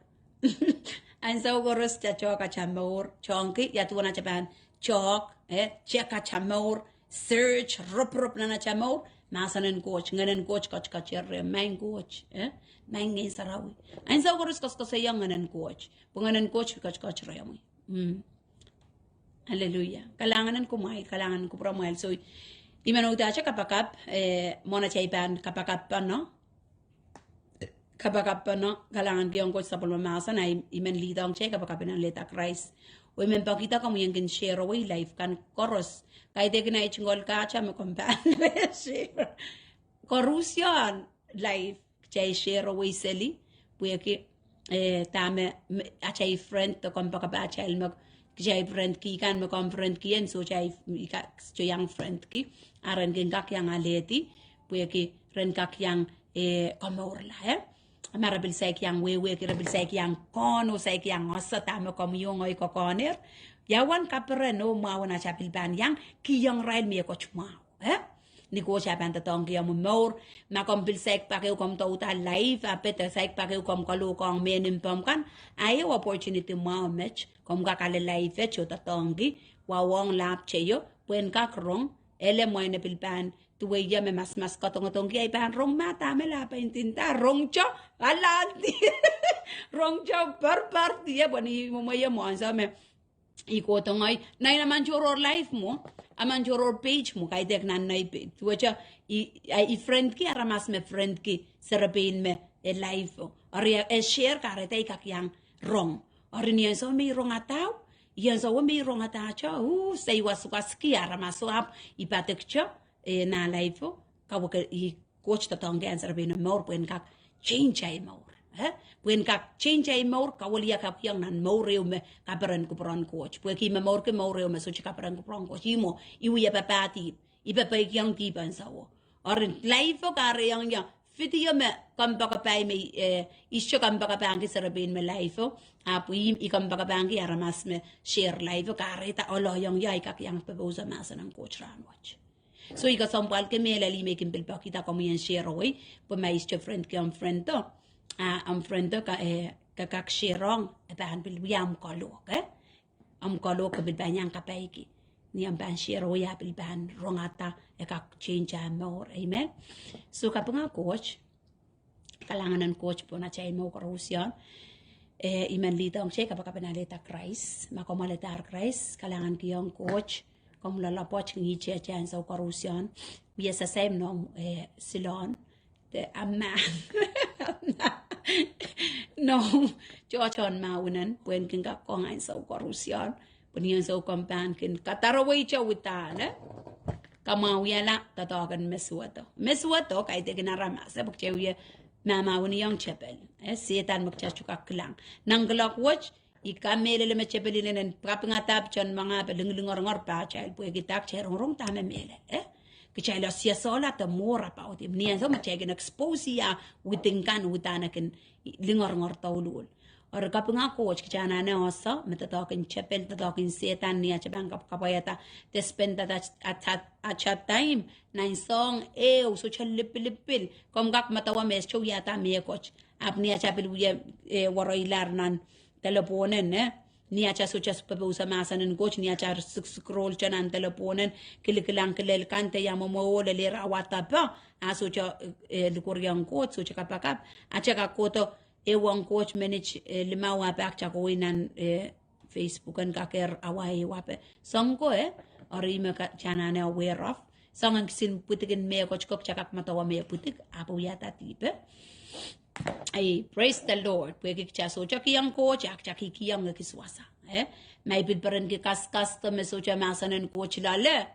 Ansou koaros kitail tehk atail mour. Tehngki, ia duwen atail pahn tehk, eh, check atail mour, search, ropirop nan atail mour. Mahsen en Koht, Ngehn en Koht ketiket rehmw, Maing Koht, eh, Maing Ngehn Sarawi. Ansou koaros koasokoasoiong Ngehn en Koht. Pwe Ngehn en Koht ketiket rehmwi. Mm. Hallelujah. Kalahngan en kumwail, kalahngan en kupwuramwail. So, i men uhdahn atail kapakap, eh, mwohn atail pahn kapakap pahn, no? Kapakap pahn, no? Kalahngan kihong Koht sapwellime mahsen, a i, i men lead-ong kitail kapakap en alehda Krais. Oh i men pekihda komwi en kin share-wei live kan koaros. Kaidehkin ahi tungoal kahta me komw pahn share. Koaruhsie live kitail share-wei seli, pwehki, eh, dahme, me, atail friend de kompoakepahtail me, kitail friend ki kan me komw friend ki en sohte, i ka, sohte iang friend ki, a ren kin kak iang alehdi, pwehki ren kak iang, eh, komourla, eh? Ma re pil saik iang wehwehki, re pil saik iang kohn, oh saik iang ese dahme komwi oh ngehi kokohnehr. Ia uwen kaperen oh mwahu en atail pil pahn iang kihong irail mehkot mwahu. Eh? Ni Koht a pahn doadoahngki omw mour, ma komw pil saik pak ehu komw douda live, a pid saik pak ehu komw kalohkohng mehn mpomw kan, a ehu opportunity mwahu met, komw kak ale live et oh doadoahngki, wahu ong lahp teio, pwehn kak rong, ele mwein e pil pahn duwe ie me masmas kadongedongki, a i pahn rong ma dahme lah pahn ntingda, rongte, alahdi, rongte, perperdi, eh, pwe ni mwomwe ie mwohn ansou me i kohdo ngehi, nai, a men tohrohr live mwo, a men tohrohr page mwo, kaidehk nan nei page. Duwehte i, i friend ki aramas me friend ki serepein me e live o. Eri e share kahrehda i kak iang rong. Eri ni ansou me i rongada, i ansou me i rongada te, uh, se i wasukaski aramas o ahpw i padikte, eh, nan live o, kawehwe i Koht doadoahngki ansou serepein me mour pwehn kak change ahi mour. Eh? Pwehn kak change ahi mour, kawehwe i kak iang nan mour ehu me kaperen kupwuren Koht. Pwehki i momourki mour ehu me sohte kaperen kupwuren Koht. I mwo, i wie papah dihp, i papah ikiong dihp ansou o. Eri live o kahrehiong ie, video me kompoakepahi me, eh, i sohte kompoakepahngki serepein me live o. Ahpw i, i kompoakepahngki aramas me share live o kahrehda oloiong ie i kak iang popohsa mahsen en Koht rahnwet. So i kesempwalki mehlel me i kin pil pekihda komwi en share-wei, pwe ma i sohte friend ki omw friend o, a, omw friend o ka, eh, ke kak share-ong, e pahn pil wia omw kalohk, eh? Omw kalohk ke pil pahn iang kapaiki. Ni omw pahn share-wei a pil pahn rongada, e kak change ah mour. Amen. So kapinga Koht, kalahngan en Koht pwehn atail mour koaruhsie. Eh, i men lead-ong kitail kapakap en alehda Krais, ma komw alehdahr Krais, kalahngan kihong Koht, komw loalopwoat, ngihte atail ansou koaruhsie, wie sasaim noumw, eh, siloan, de amahn, noumw tohtohn mahwinen, pwehn kin kak kong ansou koaruhsie, pwe ni ansou komw pahn kin kadaroweite uhdahn, eh? Kamwahuiala doadoahk en me suwedo. Me suwedo, kaidehkin aramas, eh, pwe kitail wie mahmahweniong tepel. Eh, Sehdan me kitail sohte kak kilang. Nan kuloak wet, i kamehlele me tepel inenen kapinga dahpw tohn mwahnga pwe linglingorngor pahtail, pwehki dah, kitail rongorong dahme mehlel, eh? Kitail ese sohla the more about him. Ni ansou me kitail kin expose ah within kan, udahn e kin lingeringer douluhl. Eri kapinga Koht, kitail anahne ese me doadoahk en tepel, doadoahk en Sehdan, ni atail pahn kapwaiada, de spend atail time nan soahng ehu, sohte lipilipil. Komw kak medewe me sohte wiahda mehkot. Ahpw ni atail pil wie, eh, wereilahr nan delepwohnen, eh, ni atail sohte pepeusa mahsen en Koht, ni atail sik, scroll nan delepwohnen, kilikilang kilel kan de ia mwomwe ohl, e lehr awa depe, a sohte, eh, likwerihong Koht, sohte kapakap, atail kak kohdo ehuong Koht minit, eh, limau, ahpw kitail kohwei nan, eh, Facebook en kakehr awa ehu, ahpw soahng ko, eh, eri me kitail anahne aware of. Soangen kisin pwidikin mehkot ko, kitail kak medewe me pwidik, ahpw wiahda dihp, eh. Ei, praise the Lord. Pwehki kitail sohte kihong Koht, a kitail kihkihong ekis wasa, eh. Ma I pil perenki kas, kasdo me sohte mahsen en Koht loale.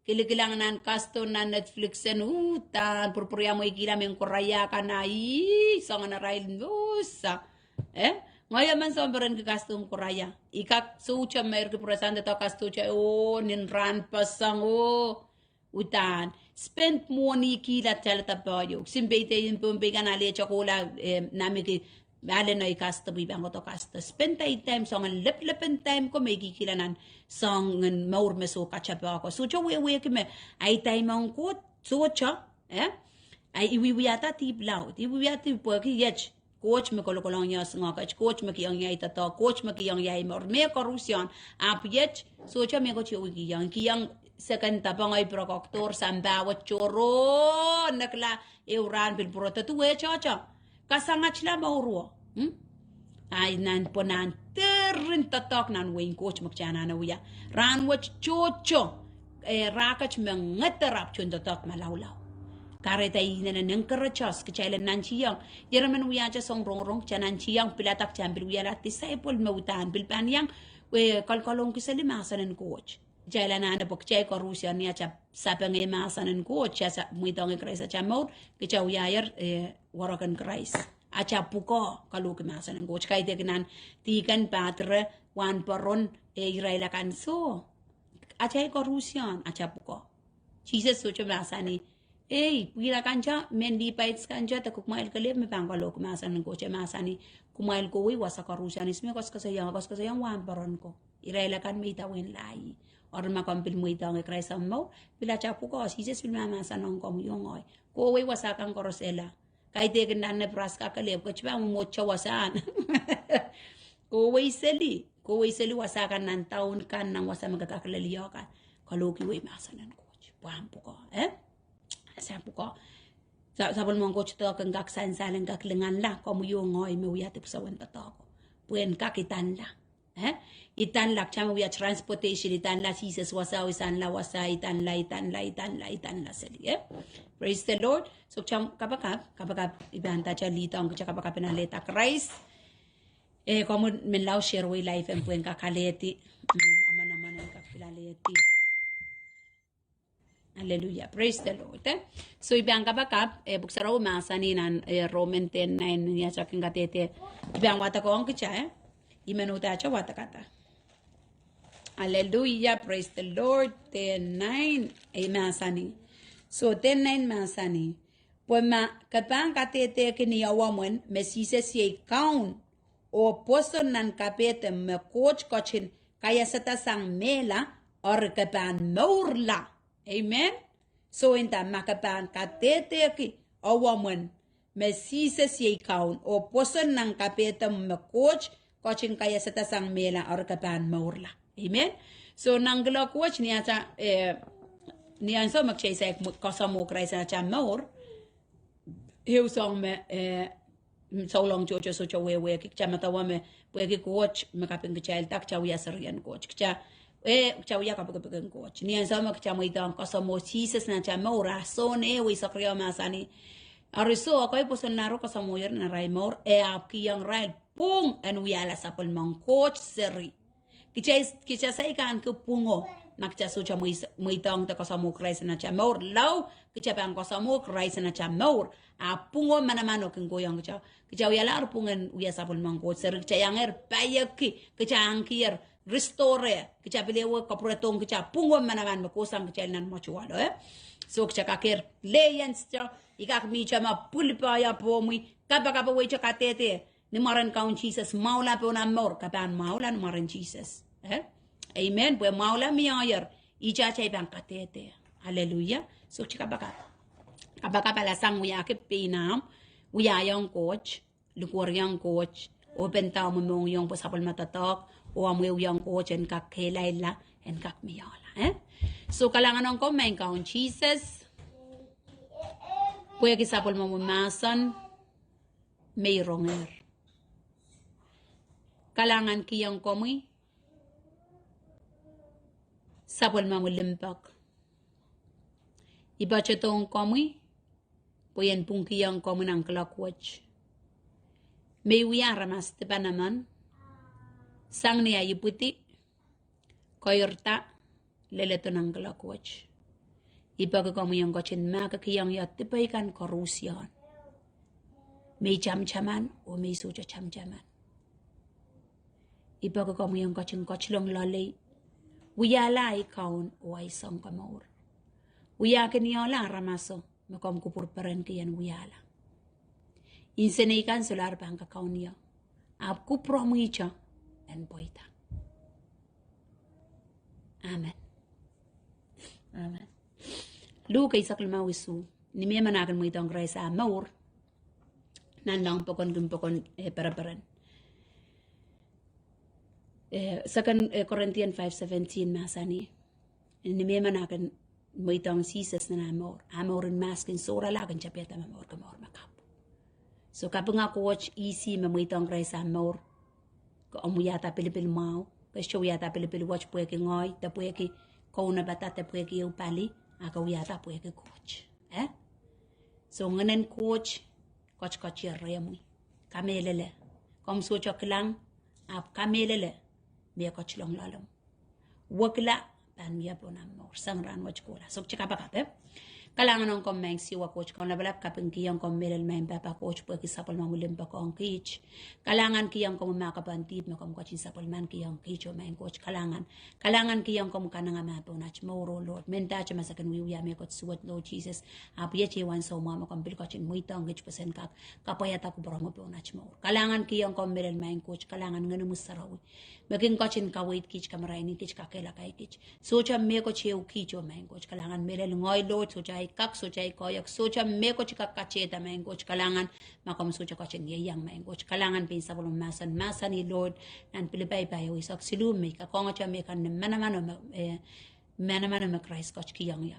Kilikilang nan kasdo nan Netflix en, udahn pwurpwuriamweikihla mehn koraia kan, a ih, soangen arail wasa. Eh, ngehi emen soh me perenki kasdo en koraia. I kak sohte meirki pwurasang doadoahk kasdo te, oh, nin rahn pasang, oh, udahn spend mwohnikihla talada pahieu. Kisin peideiong Pohnpei kan alehte kohla, eh, nanmiki, ale nei kasdo, pwe I pahn kohdo kasdo. Spend ahi time, soangen leplepen time ko me I kihkihla nan soangen mour me soh katepe ko. Sohte wehwehki me ahi time ong Koht, sohte, eh. Ahi, I wiewiahda dihp laud, I wiewiahda dihp pwehki iet. Koht me kolokolong ie, singoaket, Koht me kihong ie ahi doadoahk, Koht me kihong ie ahi mour, mehkot koaruhsie. Ahpw iet, sohte mehkot ieu I kihong, kihong second depe ngehi pirokokdohr, sampah wet tohrohr, nekla ehu rahn pil pwurodo, duwehte kasangatla mour wo. Hmm? Ahi nan pwe nan diren doadoahk nan wehin Koht me kitail anahne wia. Rahn wet tohto, eh, rahnwet me ngeder ahpw tohn doadoahk malaulau. Kahrehda I inenen encourage us, kitail en nantihong. Ieremen wiahte soang rongorong, kitail nantihong, pilada kitail pil wiahla disciple me udahn pil pahn iang, eh, kalkalohngki seli mahsen en Koht. Kitail anahne pwe kitail koaruhsie ni atail sapeng mahsen en Koht, atail mweidohng Krais atail mour, kitail wiahier, eh, werek en Krais. Atail pwukoa kalohki mahsen en Koht. Kaidehk nan dihken, padre, wahnpoaron, eh, irail akan soh. Atail koaruhsie atail pwukoa. Sises sohte mahsanih, ei, pwihn akan te, mehn Levites kan te, de kumwail kelehpw me pahn kalohki mahsen en Koht, e mahsanih, kumwail kohwei wasa koaruhsie, ihs me koasoakoasoiong, koasoakoasoiong wahnpoaron ko. Irail akan me idawehn lahi. Eri ma komw pil mweidohng Krais omw mour, pil atail pwukoa. Sises pil mahmahsanihong komwi oh ngehi, kohwei wasa kan koaros, ela. Kaidehk nan Nebraska kelehpw, ke pahn mwomwohdiso wasahn. Kohwei seli, kohwei seli wasa kan nan town kan, nan wasa me ke kak lel ie kan. Kalohkiwei mahsen en Koht pwe omw pwukoa, eh? Atail pwukoa. Sa-, sapwellimomwi Koht doadoahk en kak sansal, en kak linganla komwi oh ngehi me wia dipwisou en doadoahk ko. Pwe en kak idanla. Eh? Idanla, kitail me wia transportation, idanla Sises wasao, idanla wasa, idanla, idanla, idanla, idanla seli, eh? Praise the Lord. So kitail kapakap, kapakap, I pahn dahte lead ong kitail kapakap en alehda Krais. Eh, komwi menlau share wei live en pwehn kak alehdi. Mm, amanaman en kak pil alehdi. Hallelujah. Praise the Lord, eh? So I pahn kapakap, eh, pwuhk sarawi mahsanih nan, eh, Roman ten nine, ni atail kin kadehde. I pahn wadekohng kitail, eh? I men udahte wadekada. Hallelujah, praise the Lord, ten nine, eh, mahsanih. So ten nine mahsanih, pwe ma ke pahn kadehdehki ni awomwen me Sises iei Kaun, oh pwoson nan kapehdem me Koht ketin kaiasada sang mehla, eri ke pahn mourla. Amen. So inda ma ke pahn kadehdehki awomwen me Sises iei Kaun, oh pwoson nan kapehdem me Koht ketin kaiasada sang mehla, eri ke pahn mourla. Amen. So nan kiloak wet ni atail, eh, ni ansou me kitail saik mw-, kasamwo Krais nan atail mour, ehu soang me, eh, souleng tohto sohte wehwehki, kitail medewe me, pwehki Koht me kapingkitailda, kitail wia serien Koht. Kitail, eh, kitail wia kapikipik en Koht. Ni ansou me kitail mweidohng kasamwo Sises nan atail mour, a sohn ehu Isak riau mahsanih, eri soh, ekei pwosonla re kasamwoier nan arail mour, e ahpw kihong irail pwung en wiahla sapwellimen Koht seri. Kitail, kitail saik ahneki pwungo ma kitail sohte mwei-, mweidohng de kasamwo Krais nan atail mour. Lao kitail pahn kasamwo Krais nan atail mour, a pwungo manamano kin kohiong kitail. Kitail wialahr pwung en wia sapwellimen Koht seri, kitail iangehr paieki, kitail ahnekier restore, kitail pil ehu kapwuredohng kitail pwungo manaman me kohsang kitail nan mwoatuwalo, eh? Soh, kitail kak kehr lehn sehse, I kak mihte me pwil pahn ie pohmwi, kapakap, weite kadehde. Ni mwaren Kaun Sises, mwahula pohn ahmw mour, ke pahn mwahula ni mwaren Sises. Eh? Amen. Pwe mwahula mie, ihte atail pahn kadehde. Aleluia. Soh, kitail kapakap. Kapakap alasang wiahki pein ahmw, wiahiong Koht, likwerihong Koht, oh pahn dah mwomwohng ong pwe sapwellime doadoahk, oh ahmw wiahiong Koht en kak kehlailla, en kak mihla. Eh? Soh, kalahngan ong komwi maing Kaun Sises, pwehki sapwellimomwi mahsen me I rongehr. Kalahngan kihong komwi sapwellimomwi limpoak. I patohdohng komwi pwe I en pwungkihong komwi nan kuloak wet. Me I wia aramas dipan emen, sang ni ahi ipwidi, keirda, leledo nan kuloak wet. I peki komwi en ketin mahkikihong ie dipei kan koarusie me I tamataman oh me I sohte tamataman. I peki komwi en ketin ketilong loalei, wiahla ahi kaun oh ahi sounkomour. Wiahkiniehla aramaso me komw kupwur perenki en wiahla. Nsenei kan solahr pahn kakaun ie, ahpw kupwuromwihte en pweida. Amen. Amen. Luk eisek limau isuh. Ni me emen ah kin mweidohng Krais ah mour, nanleng pokon kin pokon, eh, pereperen. Eh, Second, eh, Corinthians five seventeen mahsanih, ni me emen ah kin mweidohng Sises nan ah mour, ah mour en mahs kin sohrala, ah kin tepida me mour kin mour me kapw. Soh, kapinga Koht ihs me mweidohng Krais ah mour, ke omw wiahda pilipil mwahu, ke sohte wiahda pilipil wet pwehki ngoahi, de pwehki kaunopada, de pwehki ehu pali, ah ke wiahda pwehki Koht. Eh? Soh, Ngehnen Koht koakoakoahier rehmwi. Kamehlele. Komw sohte kilang, ahpw kamehlele, me e ketilong loalomw. Wekila pahn mie pohn ahmw mour sang rahnwet kohla. Soh, kitail kapakap, eh? Kalahngan ong komw maing Siohwa Koht Kaun Lapalap, kapingkihong komw mehlel maing Pahpa Koht pwehki sapwellimomwi limpoak ong kiht. Kalahngan kihong komwi ma ke pahn dihp me komw ketin sapwellimankihong kiht oh maing Koht kalahngan. Kalahngan kihong komwi kanengamah pohn aht mour oh Lord. Mendahte ma se kin wiewia mehkot suwed Lord Sises, ahpw iet ehu ansou mwahu me komw pil ketin mweidohng kiht pwe sen kak kapwaiada kupwuromwi pohn aht mour. Kalahngan kihong komw mehlel maing Koht kalahngan, Ngehnomwi Sarawi, me kin ketin kaweid kiht, kamaraini kiht, kakehlaka kiht. Sohte mehkot ehu kiht oh maing Koht kalahngan, mehlel ngoahi Lord, sohte ahi kak, sohte ahi koahiek, sohte mehkot I kak katehda maing Koht kalahngan, ma komw sohte ketin ieiang maing Koht kalahngan. Pein sapwellimomwi mahsen mahsanih Lord, nan Pilipai pahieu eisek siluh, me I kakohngete mehkan ni manaman oh me, eh, manaman oh me Krais ketikihong ie.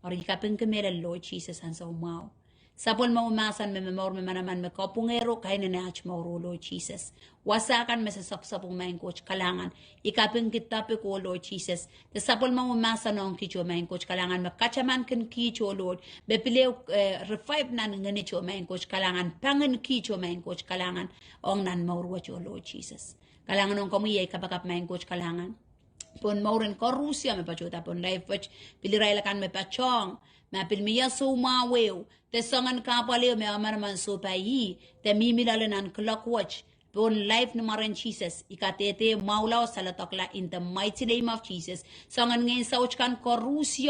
Eri I kapingki mehlel Lord Sises ansou mwahu. Sapwellimomwi mahsen me momour me manaman me kapwungehro kainene aht mour oh Lord Sises. Wasa kan me se sapwsapwung maing Koht kalahngan, I kapingki topic oh Lord Sises, de sapwellimomwi mahsen ong kiht oh maing Koht kalahngan, me katamankin kiht oh Lord, me pil ehu, eh, revive nan ngehnit oh maing Koht kalahngan, pangin kiht oh maing Koht kalahngan, ong nan mour wet oh Lord Sises. Kalahngan ong komwi, iei kapakap maing Koht kalahngan pohn mour en koarusie me patohda pohn live wet, pil irail akan me patohng, ma pil mie soumwahu ehu, de soangen kahpwal ehu me e manaman sohpai ih, de mihmi loale nan kuloak wet, pohn live ni mwaren Sises, I kadehde mwahula oh saledekla in the mighty name of Jesus. Soangen ngehn saut kan koarusie,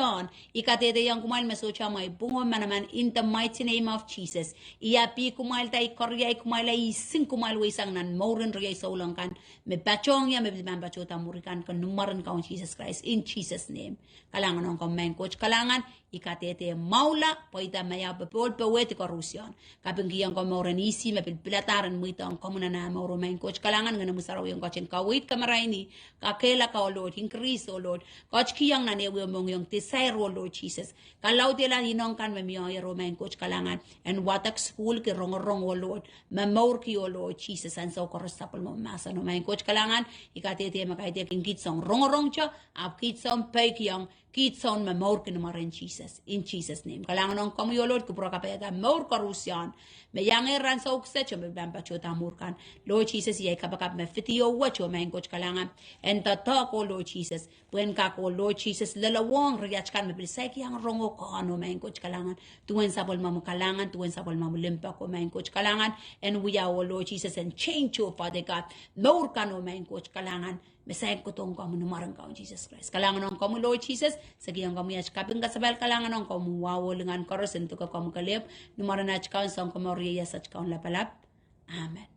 I kadehdehiong kumwail me sohte amwail pwung oh manaman in the mighty name of Jesus. I apih kumwailda, I koariai kumwail, I sing kumwail weisang nan mour en riei souleng kan me patohng ie, me pil pahn patohda mwuri kan, ni mwaren Kaun Sises Krais, in Jesus' name. Kalahngan ong komw maing Koht kalahngan, I kadehde mwahula, pweida, mie popohl, powehdi koarusie. Kapingkihong komw mour en ihs me pil piladahr en mweidohng komwi nan ah mour oh maing Koht kalahngan, Ngehnomwi Sarawi en ketin kaweid, kamaraini, kakehlaka oh Lord, increase oh Lord, ketikihong nan ehu ehu mohngiong, desire oh Lord Sises. Kalaudehla inong kan me mie oh maing Koht kalahngan, en wadek sukuhlki rongorong oh Lord, momourki oh Lord Sises, ansou koaros sapwellimomwi mahsen oh maing Koht kalahngan, I kadehde me kaidehkin kiht soun rongorongte, ahpw kiht soun peikiong, kiht soun momourki ni mwaren Sises, in Jesus' name. Kalahngan ong komwi oh Lord, kupwure kapaiada mour koarusie me iangehr ansou kiset oh me pahn patohda mwur kan. Lord Sises, iei kapakap me video wet oh maing Koht kalahngan, en doadoahk oh Lord Sises, pwehn kak oh Lord Sises lelohng riat kan me pil saik iang rong oh kahn oh maing Koht kalahngan, duwen sapwellimomwi kalahngan, duwen sapwellimomwi limpoak oh maing Koht kalahngan, en wia oh Lord Sises, en change oh Father God, mour kan oh maing Koht kalahngan, me saik kohdohng komwi ni mwaren Kaun Sises Krais. Kalahngan ong komwi Lord Sises, Se kihong komwi at kaping, kasapahl, kalahngan ong komwi, wahu oh lingan koaros en duke komwi kelehpw, ni mwaren at Kaun Sounkomour, ieias at Kaun Lapalap. Amen.